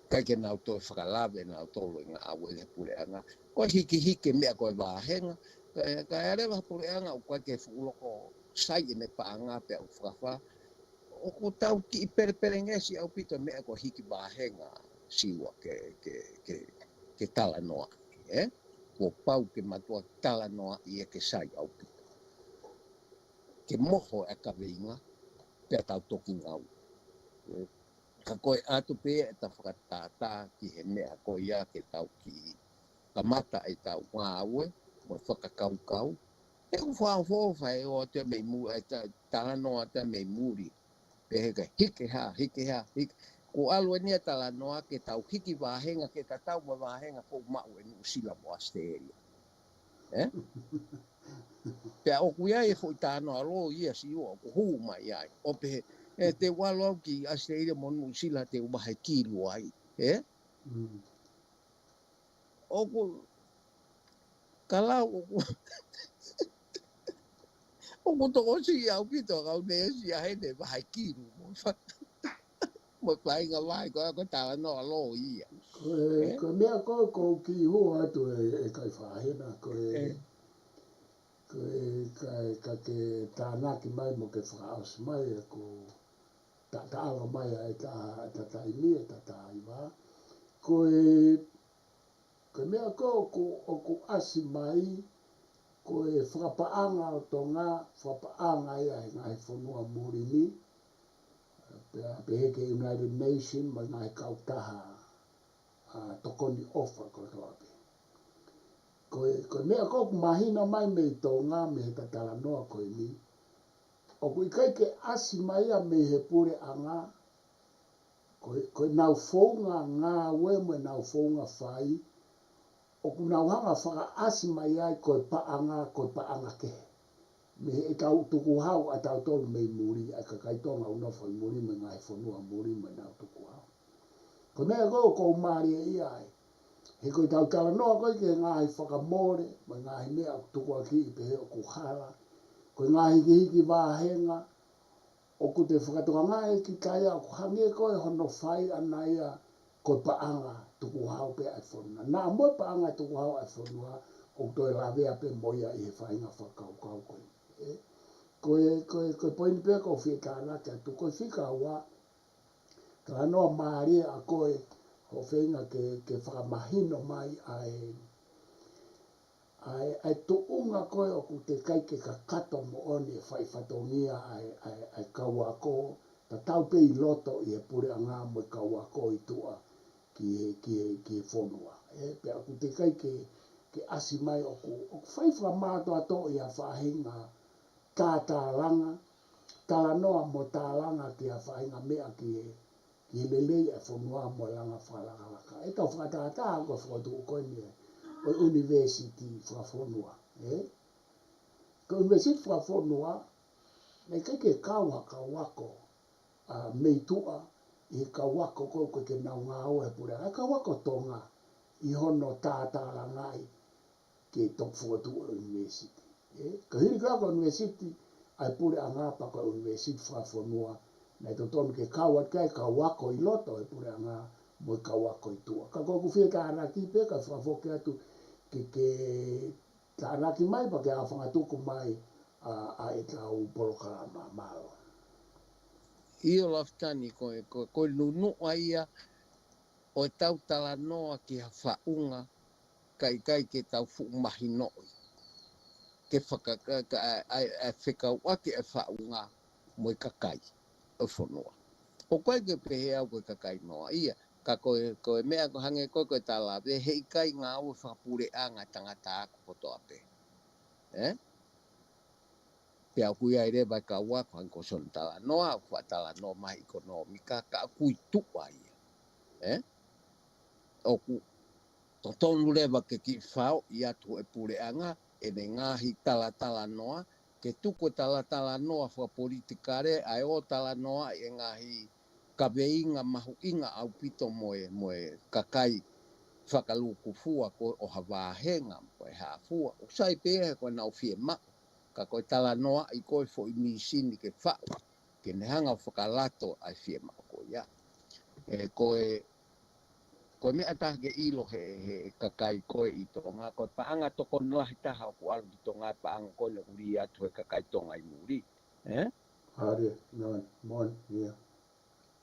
ʻIkai ke nau toe fakalave nautolu e ngāue he puleʻanga. Ko e hikihiki e meʻa ko e vāhenga. Ka, ka ʻi ai leva ha puleʻanga ʻoku ʻikai ke fuʻu loko sai ʻene paʻanga pea ʻoku fakafā. ʻOku tau kiʻi pelepelengesi ʻaupito meʻa ko e hiki vāhenga Siua ke, ke, ke, ke talanoa. Ē? Kuo pau ke mātuʻaki talanoa ia ke sai ʻaupito. Ke moho e kaveinga, pea tau toki ngāue. Ē? Ka ko e ʻatu pē ʻeta fakatātā ki he meʻa ko ia ke tau kiʻi kamata ʻetau ngāue, mo e fakakaukau. He ʻoku fakaʻofoʻofa e ō atu ia mei muli, ʻa e ta-, talanoa atu ia mei muli. Pehē ka hiki hā, hiki hā, hiki. Kuo ʻalu eni ia e talanoa ke tau hiki vāhenga ke tatau mo e vāhenga ʻoku maʻu ʻe Nuʻusila mo ʻAositelēlia. Ē? Pea ʻoku ʻi ai e foʻi talanoa lō ia Siua ʻoku hū mai ai. ʻO pehē, ē, te u ʻalu au ki ʻAositelēlia mo Nuʻusila te u vahe kilu ai. Ē? Mm. ʻOku, ka lau ʻoku, ʻoku tokosiʻi ʻaupito kau ne esi a hene vahe kilu. Mo fa-, mo e faʻahinga vahe ko ē ko e talanoa lō ia. Ko e, ē? Ko e meʻa ko ē ʻoku ou kiʻi hū atu ē, ʻe Kaifahena, ko e, ē, ko e, ka, ka ke tānaki mai mo ke fakaʻosi mai ē ko ta, taʻalo mai ʻa e ta, ta taimi ʻe ta taiva. Ko e, ko e meʻa ko ē ʻoku, ʻoku ʻasi mai, ko e fakapaʻanga ʻo Tonga, fakapaʻanga ia ʻe he ngaahi fonua muli ni, pea pehē ki he United Nations, mo e ngaahi kautaha, ʻa, tokoni ʻofa kotoa pē. Ko e, ko e meʻa ko ē ʻoku mahino mai mei Tonga, mei heʻeta talanoa ko eni, ʻoku ʻikai ke ʻasi mai ia mei he puleʻanga, ko e, ko ʻenau founga ngāue mo ʻenau founga fai, ʻoku nau hanga fakaʻasi mai ai ko e paʻanga, ko e paʻanga kehe. Mei heʻetau tukuhau ʻatautolu mei muli, ʻa e kakai Tonga ʻoku nofo ʻi muli mo e ngaahi fonua muli mo ʻenau tukuhau. Ko e meʻa ko ē ʻoku ou mālieʻia ai. He ko ʻetau talanoa ko ē ki he ngaahi fakamole, mo e ngaahi meʻa ʻoku tukuakiʻi pehē ʻoku hala. Ko e ngaahi hikihiki vāhenga, ʻoku te fakatokangaʻi kita ia ʻoku hangē ko ē hono fai ʻana ia ko e paʻanga tukuhau pē ʻa e fonua. Naʻa mo e paʻanga tukuhau ʻa e fonua, ʻoku toe lavea pē mo ia ʻi he faʻahinga fakakaukau ko ē. Ē? Ko e, ko e, ko e poini pē ʻoku ou fie tānaki atu, ko e fika ua, talanoa mālie ʻa koe, hoʻo feinga ke, ke fakamahino mai ʻa e, ʻa e, ʻa e tuʻunga ko ē ʻoku teʻeki ai ke kakato moʻoni e fai fatongia ʻa e, ʻa e, ʻa e kau ako, tatau pē ʻi loto ʻi he puleʻanga mo e kau ako ʻi tuʻa ki he, ki he, ki he fonua. Ē, pea ʻoku teʻeki ai ke, ke ʻasi mai ʻoku, ʻoku fai fakamātoato ʻi ha faʻahinga tātālanga, talanoa mo tālanga ki ha faʻahinga meʻa ki he, ki he lelei ʻa e fonua mo e langa fakalakalaka. ʻEtau fakatātā ko e fokotuʻu ko eni ʻo e ʻunivēsiti fakafonua, ē? Ko e ʻunivēsiti fakafonua, naʻe ʻikai ke kau ha kau ako, ʻa, mei tuʻa ʻi he kau ako ko ē ʻoku ʻikai ke nau ngāue he puleʻanga, kau ako Tonga ʻi hono tātālangaʻi ke toki fokotuʻu e ʻunivēsiti. Ē, ka hili ko ē ko e ʻunivēsiti ʻa e puleʻanga pea ko e ʻunivēsiti fakafonua, naʻe totonu ke kau atu ki ai kau ako ʻi loto he puleʻanga mo e kau ako ʻi tuʻa. Ka ko ʻeku fie tānaki pē ka fakafoki atu ke, ke tānaki mai pea ke ʻaofangatuku mai ʻa, ʻa ʻetau polokalama. Mālō. ʻIo Lafitani, ko e, ko, ko e nunuʻa ia ʻo ʻetau talanoa ki ha faʻunga, ka ʻikai ke tau fuʻu mahinoʻi. Ke faka-, ka, ka, ʻa, ʻa, ʻa fekauʻaki e faʻunga mo e kakai ʻo e fonua. ʻOku ʻikai ke pehē au ko e kakai noa ia, ka ko e, ko e meʻa ko e hangē ko e, ko e tala pē, heʻikai ngāue fakapuleʻanga tangata ako kotoa pē. Ē? Pea ʻoku ʻi ai leva e kau ako hangē ko Soni Talanoa, ʻoku faʻa talanoa mai ʻikonōmika, ka ʻoku ʻi tuʻa ia. Ē? ʻOku totonu leva ke kiʻi faoʻi atu e puleʻanga, ʻene ngaahi talatalanoa, ke tuku e talatalanoa fakapolitikale, ʻa e ō talanoa ʻi he ngaahi kaveinga mahuʻinga ʻaupito mo e, mo e kakai fakalūkufua ko ē ʻo ha vāhenga, ko e hā fua. ʻOku sai pē ia he ko ʻenau fiemaʻu, ka ko e talanoaʻi ko e foʻi mīsini ke faʻu, ke ne hanga ʻo fakalato ʻa e fiemaʻu ko ia. Ē, ko e, ko e meʻa taha ke ʻilo he, he kakai ko ē ʻi Tonga, ko e paʻanga tokoni lahi taha ʻoku ʻalu ki Tonga, paʻanga ko ē naʻe ʻuli atu he kakai Tonga ʻi muli. Ē? Hare, non, mon, ia.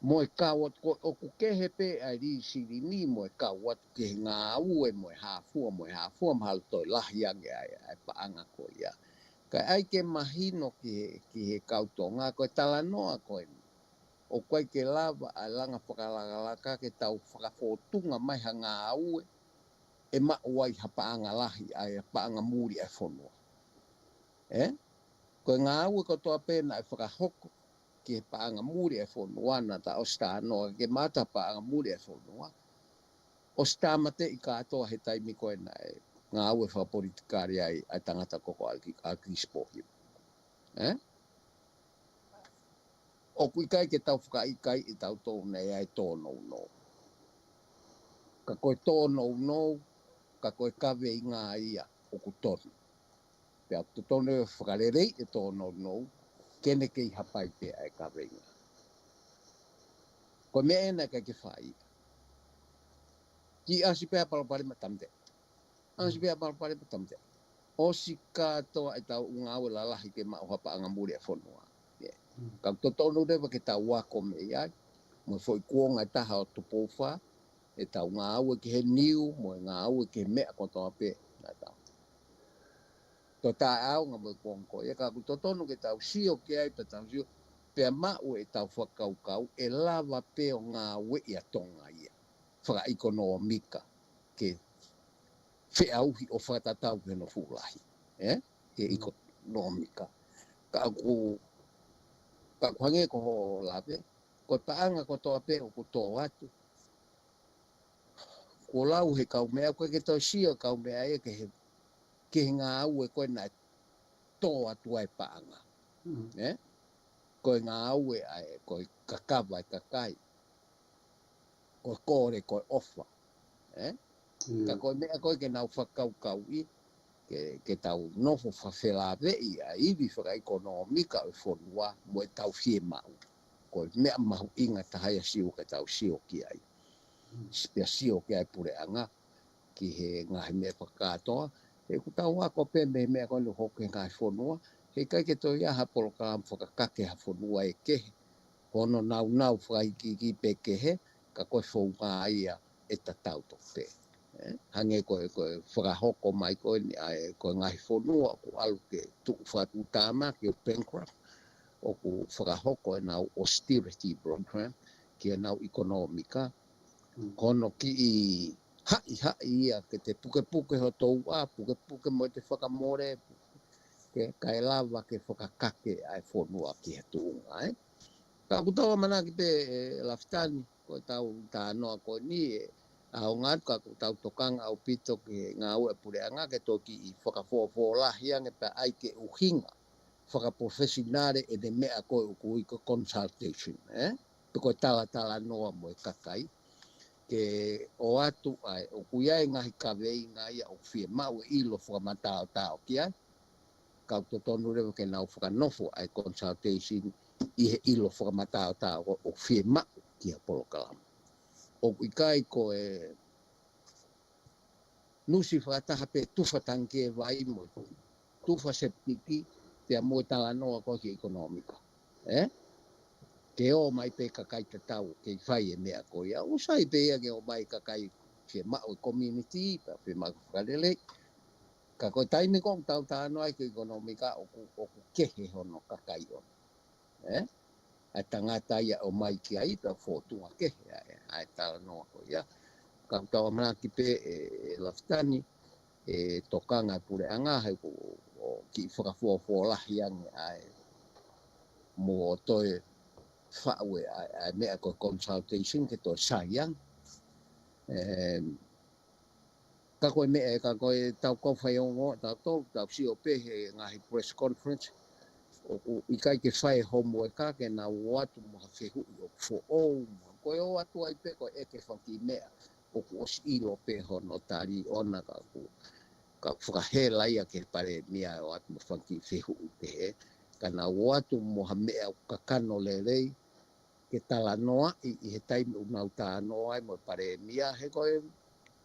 Mo e kau atu ko ē, ʻoku kehe pē ʻa e lī silini mo e kau atu ki he ngāue mo e hā fua, mo e hā fua, mahalo toe lahi ange ʻa e, ʻa e paʻanga ko ia. Ka ʻai ke mahino ki he, ki he kau Tonga, ko e talanoa ko eni. ʻOku ʻikai ke lava ʻa e langa fakalakalaka ke tau fakafōtunga mai ha ngāue ʻe maʻu ai ha paʻanga lahi, ʻa e paʻanga muli ʻa e fonua. Ē? Ko e ngāue kotoa pē naʻe fakahoko ki he paʻanga muli ʻa e fonua naʻa ta ʻosi talanoa ke mata paʻanga muli ʻa e fonua. ʻOsi tāmateʻi kātoa he taimi ko ē naʻe ngāue fakapolitikale ai ʻa e tangata ko ē ko ʻAki-, ʻAkilisi Pohio. Ē? ʻOku ʻikai ke tau fakaʻikaiʻi ʻe tautolu naʻe ʻi ai e tōnounou. Ka ko e tōnounou, ka ko e kaveinga ia ʻoku tonu. Pea ʻoku totonu ʻe fakaleleiʻi e tōnounou, ke ne kei hapai pē ʻa e kaveinga. Ko e meʻa ena ʻikai ke fai. Kiʻi ʻasi pē ʻa e palopalema tāmateʻi. ʻAsi pē ʻa e palopalema tāmateʻi. ʻOsi kātoa ʻetau ngāue lalahi ke maʻu ha paʻanga muli ʻa e fonua. Ē. Mm. Ka ʻoku totonu leva ke tau ako mei ai, mo e foʻi kuonga ʻe taha ʻo Tupou Fā, ʻetau ngāue ki he niu, mo e ngāue ki he meʻa kotoa pē, naʻa tau. Toe taʻeʻaonga mo e kuonga ko ia, ka ʻoku totonu ke tau sio ki ai, pea tau sio, pea maʻu ʻetau fakakaukau, ʻe lava pē ʻo ngāueʻi ʻa Tonga ia fakaʻekonōmika, ke feʻauhi ʻo fakatatau ki hono fuʻu lahi, ē? Ke Mm. ʻekonōmika. Ka ʻoku, ka ʻoku hangē ko hoʻo lave, ko e paʻanga kotoa pē ʻoku tō atu. Kuo lau he kaumeʻa, ʻoku ʻikai ke toe sio e kaumeʻa ia ki he, ki he ngāue ko ē naʻe tō atu ai e paʻanga. Mm. Ē? Ko e ngāue ʻa e, ko e kakava e kakai. Ko e kole, ko e ʻofa. Ē? Ia. Ka ko e meʻa ko ē ke nau fakakaukauʻi, ke, ke tau nofo fakafelāveʻi ʻa e ivi fakaʻekonōmika ʻo e fonua mo ʻetau fiemaʻu. Ko e meʻa mahuʻinga taha ia sio ke tau sio ki ai. Mm. Pea sio ki ai puleʻanga, ki he ngaahi meʻa fakakātoa. He ʻoku tau ako pē mei he meʻa ko eni ʻoku hoko he ngaahi fonua. Heʻikai ke toe ʻi ai ha polokalama fakakake ha fonua ʻe kehe. Hono naunau fakaikiiki pē kehe, ka ko e founga ia ʻe tatau tofu pē. Ē, hangē ko e, ko e fakahoko mai ko eni ʻa e, ko e ngaahi fonua ʻoku ʻalu ke tuʻu fakatuʻutāmaki ʻo bankrupt, ʻoku fakahoko ʻenau austerity program, ki heʻenau ʻekonōmika, Mm. ko hono kiʻi haʻihaʻi ia ke te pukepuke hoto uʻa, pukepuke mo ʻete fakamole, ke kae lava ke fakakake ʻa e fonua ki ha tuʻunga, ē. Ka ʻoku tau ʻamanaki pē, ē, Lafitani, ko ʻetau talanoa ko eni, ē, ʻaonga atu ka ʻoku tau tokanga ʻaupito ki he ngāue ʻa e puleʻanga ke toki fakafoʻofoʻolahi ange pea ʻai ke ʻuhinga fakapolofesinale ʻene meʻa ko ē ʻoku ui ko e consultation, ē? Pe ko e talatalanoa mo e kakai. Ke ʻoatu ai, ʻoku ʻi ai e ngaahi kaveinga ia ʻoku fiemaʻu e ʻilo fakamataotao ki ai. Ka ʻoku totonu leva ke nau fakanofo ʻa e consultation ʻi he ʻilo fakamataotao ʻoku fiemaʻu ki ha polokalama. ʻOku ʻikai ko e nusi fakataha pē tufa tangikē vai mo tufa sepitiki, pea mo e talanoa ko ē ki he ʻekonōmika. Ē? Ke ō mai pē kakai tatau, ke fai e meʻa ko ia. ʻOku sai pē ia ke ō mai kakai ke maʻu e community, pea fiemaʻu fakalelei. Ka ko e taimi ko ē ʻoku tau talanoa ai ki he ʻekonōmika ʻoku, ʻoku kehe hono kakai ʻoʻona. Ē? ʻA e tangata ia ʻo mai ki ai pea fōtunga kehe ʻa e, ʻa e talanoa ko ia. Ka ʻoku tau ʻamanaki pē ʻe, ʻe Lafitani, ʻe tokanga e puleʻanga, he ʻoku, ʻoku kiʻi fakafuofuolahi ange ʻa e mo toe faʻu e ʻa e, ʻa e meʻa ko e consultation ke toe sai ange. Ē, ka ko e meʻa, ka ko e tau kau faiongoongo, tau tau, tau sio pē he ngaahi press conference, ʻoku ʻikai ke fai e homework ke nau ō atu mo ha fehuʻi ʻoku foʻou, mo ko e ō atu ai pē ko e ʻeke fanga kiʻi meʻa, ʻoku ʻosi ʻilo pē hono tali ʻoʻona ka ʻoku, ka fakahela ia ki he palēmia ʻo ō atu mo fanga kiʻi fehuʻi pehē, ka nau ō atu mo ha meʻa ʻoku kakano lelei, ke talanoaʻi ʻi he taimi ʻoku nau talanoa ai mo e palēmia, he ko e,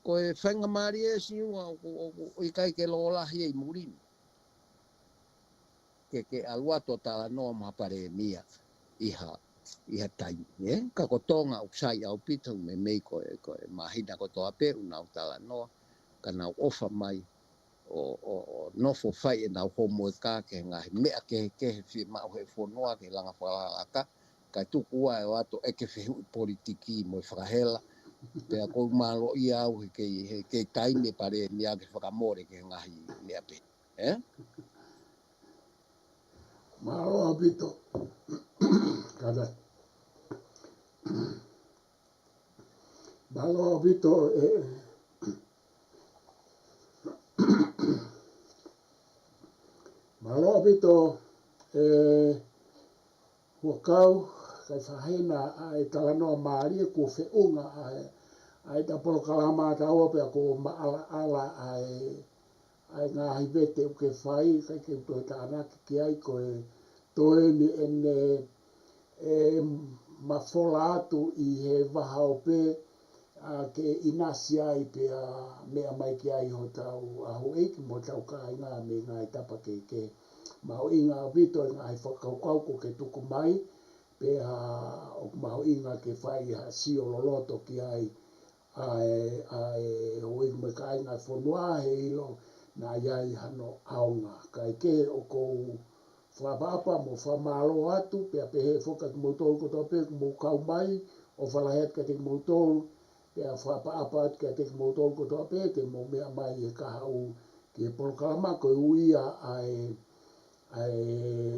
ko e faingamālie ʻe Siua ʻoku, ʻoku ʻikai ke lōlahi ʻi muli ni. Ke, ke ʻalu atu ʻo talanoa mo ha palēmia ʻi ha, ʻi ha taimi, ē? Ka ko Tonga ʻoku sai ʻaupito meimei ko e, ko e māhina kotoa pē ʻoku nau talanoa, ka nau ʻofa mai ʻo, ʻo, ʻo nofo fai ʻenau homework ki he ngaahi meʻa kehekehe fiemaʻu he fonua ke langa fakalakalaka, kae tuku ai ʻo ō atu ʻeke fehuʻi politiki mo e fakahela, pea ʻoku ou mālō ia au he kei, he kei taimi e palēmia ke fakamole ki he ngaahi meʻa pē. Ē? Mālō ʻaupito. Kātaki. Mālō ʻaupito, ē. Mālō ʻaupito, ē, Huʻakau, Kaifahena, ʻa e talanoa mālie kuo feʻunga ʻa e, ʻa e ta polokalama ta ua pea kuo maʻalaʻala ʻa e, ʻa e ngaahi vete ʻoku ke fai, ʻikai ke u toe tānaki ki ai ko e toe ni ʻene, ʻe mafola atu ʻi he vahaʻa ope, ʻa ke ʻinasi ai pea meʻa mai ki ai hotau ʻaho ʻeiki mo hotau kāinga mei he ngaahi tapa kehekehe. Mahuʻinga ʻaupito e ngaahi fakakaukau kuo ke tuku mai, pea ʻoku mahuʻinga ke fai ha sio loloto ki ai, ʻa e, ʻa e houʻeiki mo e kāinga fonua he ʻilo naʻa ʻi ai hano ʻaonga. Kae kehe ʻoku ou fakaʻapaʻapa mo fakamālō atu, pea pehē foki kiate kimoutolu kotoa pē ʻoku mou kau mai, ʻofa lahi atu kiate kimoutolu, pea fakaʻapaʻapa atu kiate kimoutolu kotoa pē te mou meʻa mai he kahaʻu ki he polokalama ko e ui ia ʻa e, ʻa e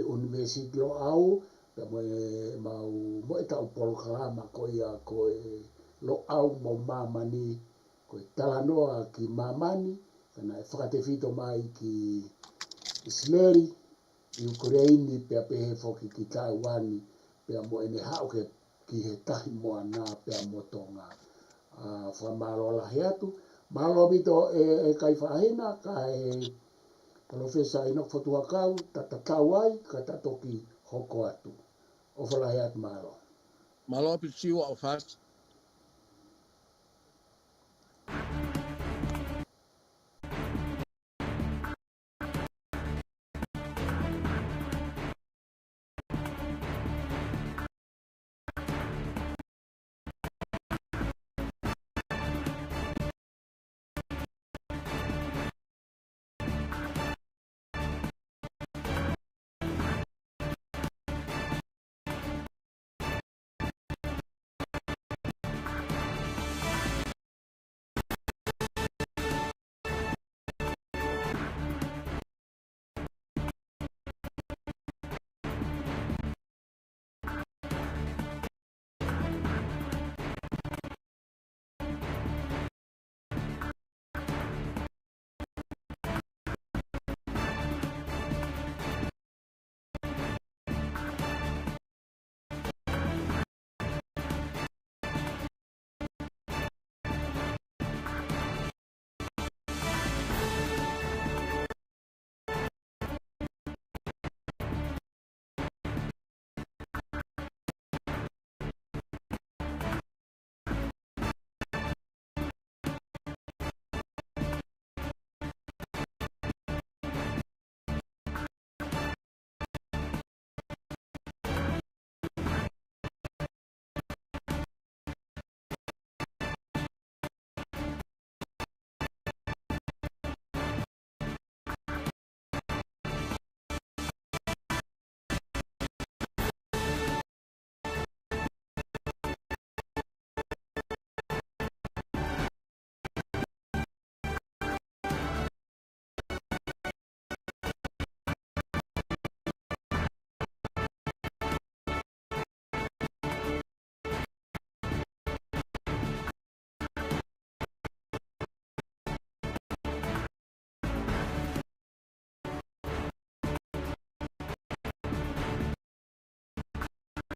ʻUnivēsiti Loʻau, pea mo e mau, mo ʻetau polokalama ko ia ko e Loʻau mo Māmani, ko e talanoa ki māmani, ka naʻe fakatefito mai ki ʻIsileli, ʻIukuleini, pea pehē foki ki Taiuani, pea mo ʻene haʻu ke, ki he Tahi Moana, pea mo Tonga. ʻA, fakamālō lahi atu. Mālō ʻaupito ē, ē Kaifahena, kae Palōfesa ʻInoke Fotu Huʻakau, ta tatau ai, ka ta toki hoko atu. ʻOfa lahi atu, mālō. Mālō ʻaupito Siua, ʻofa atu.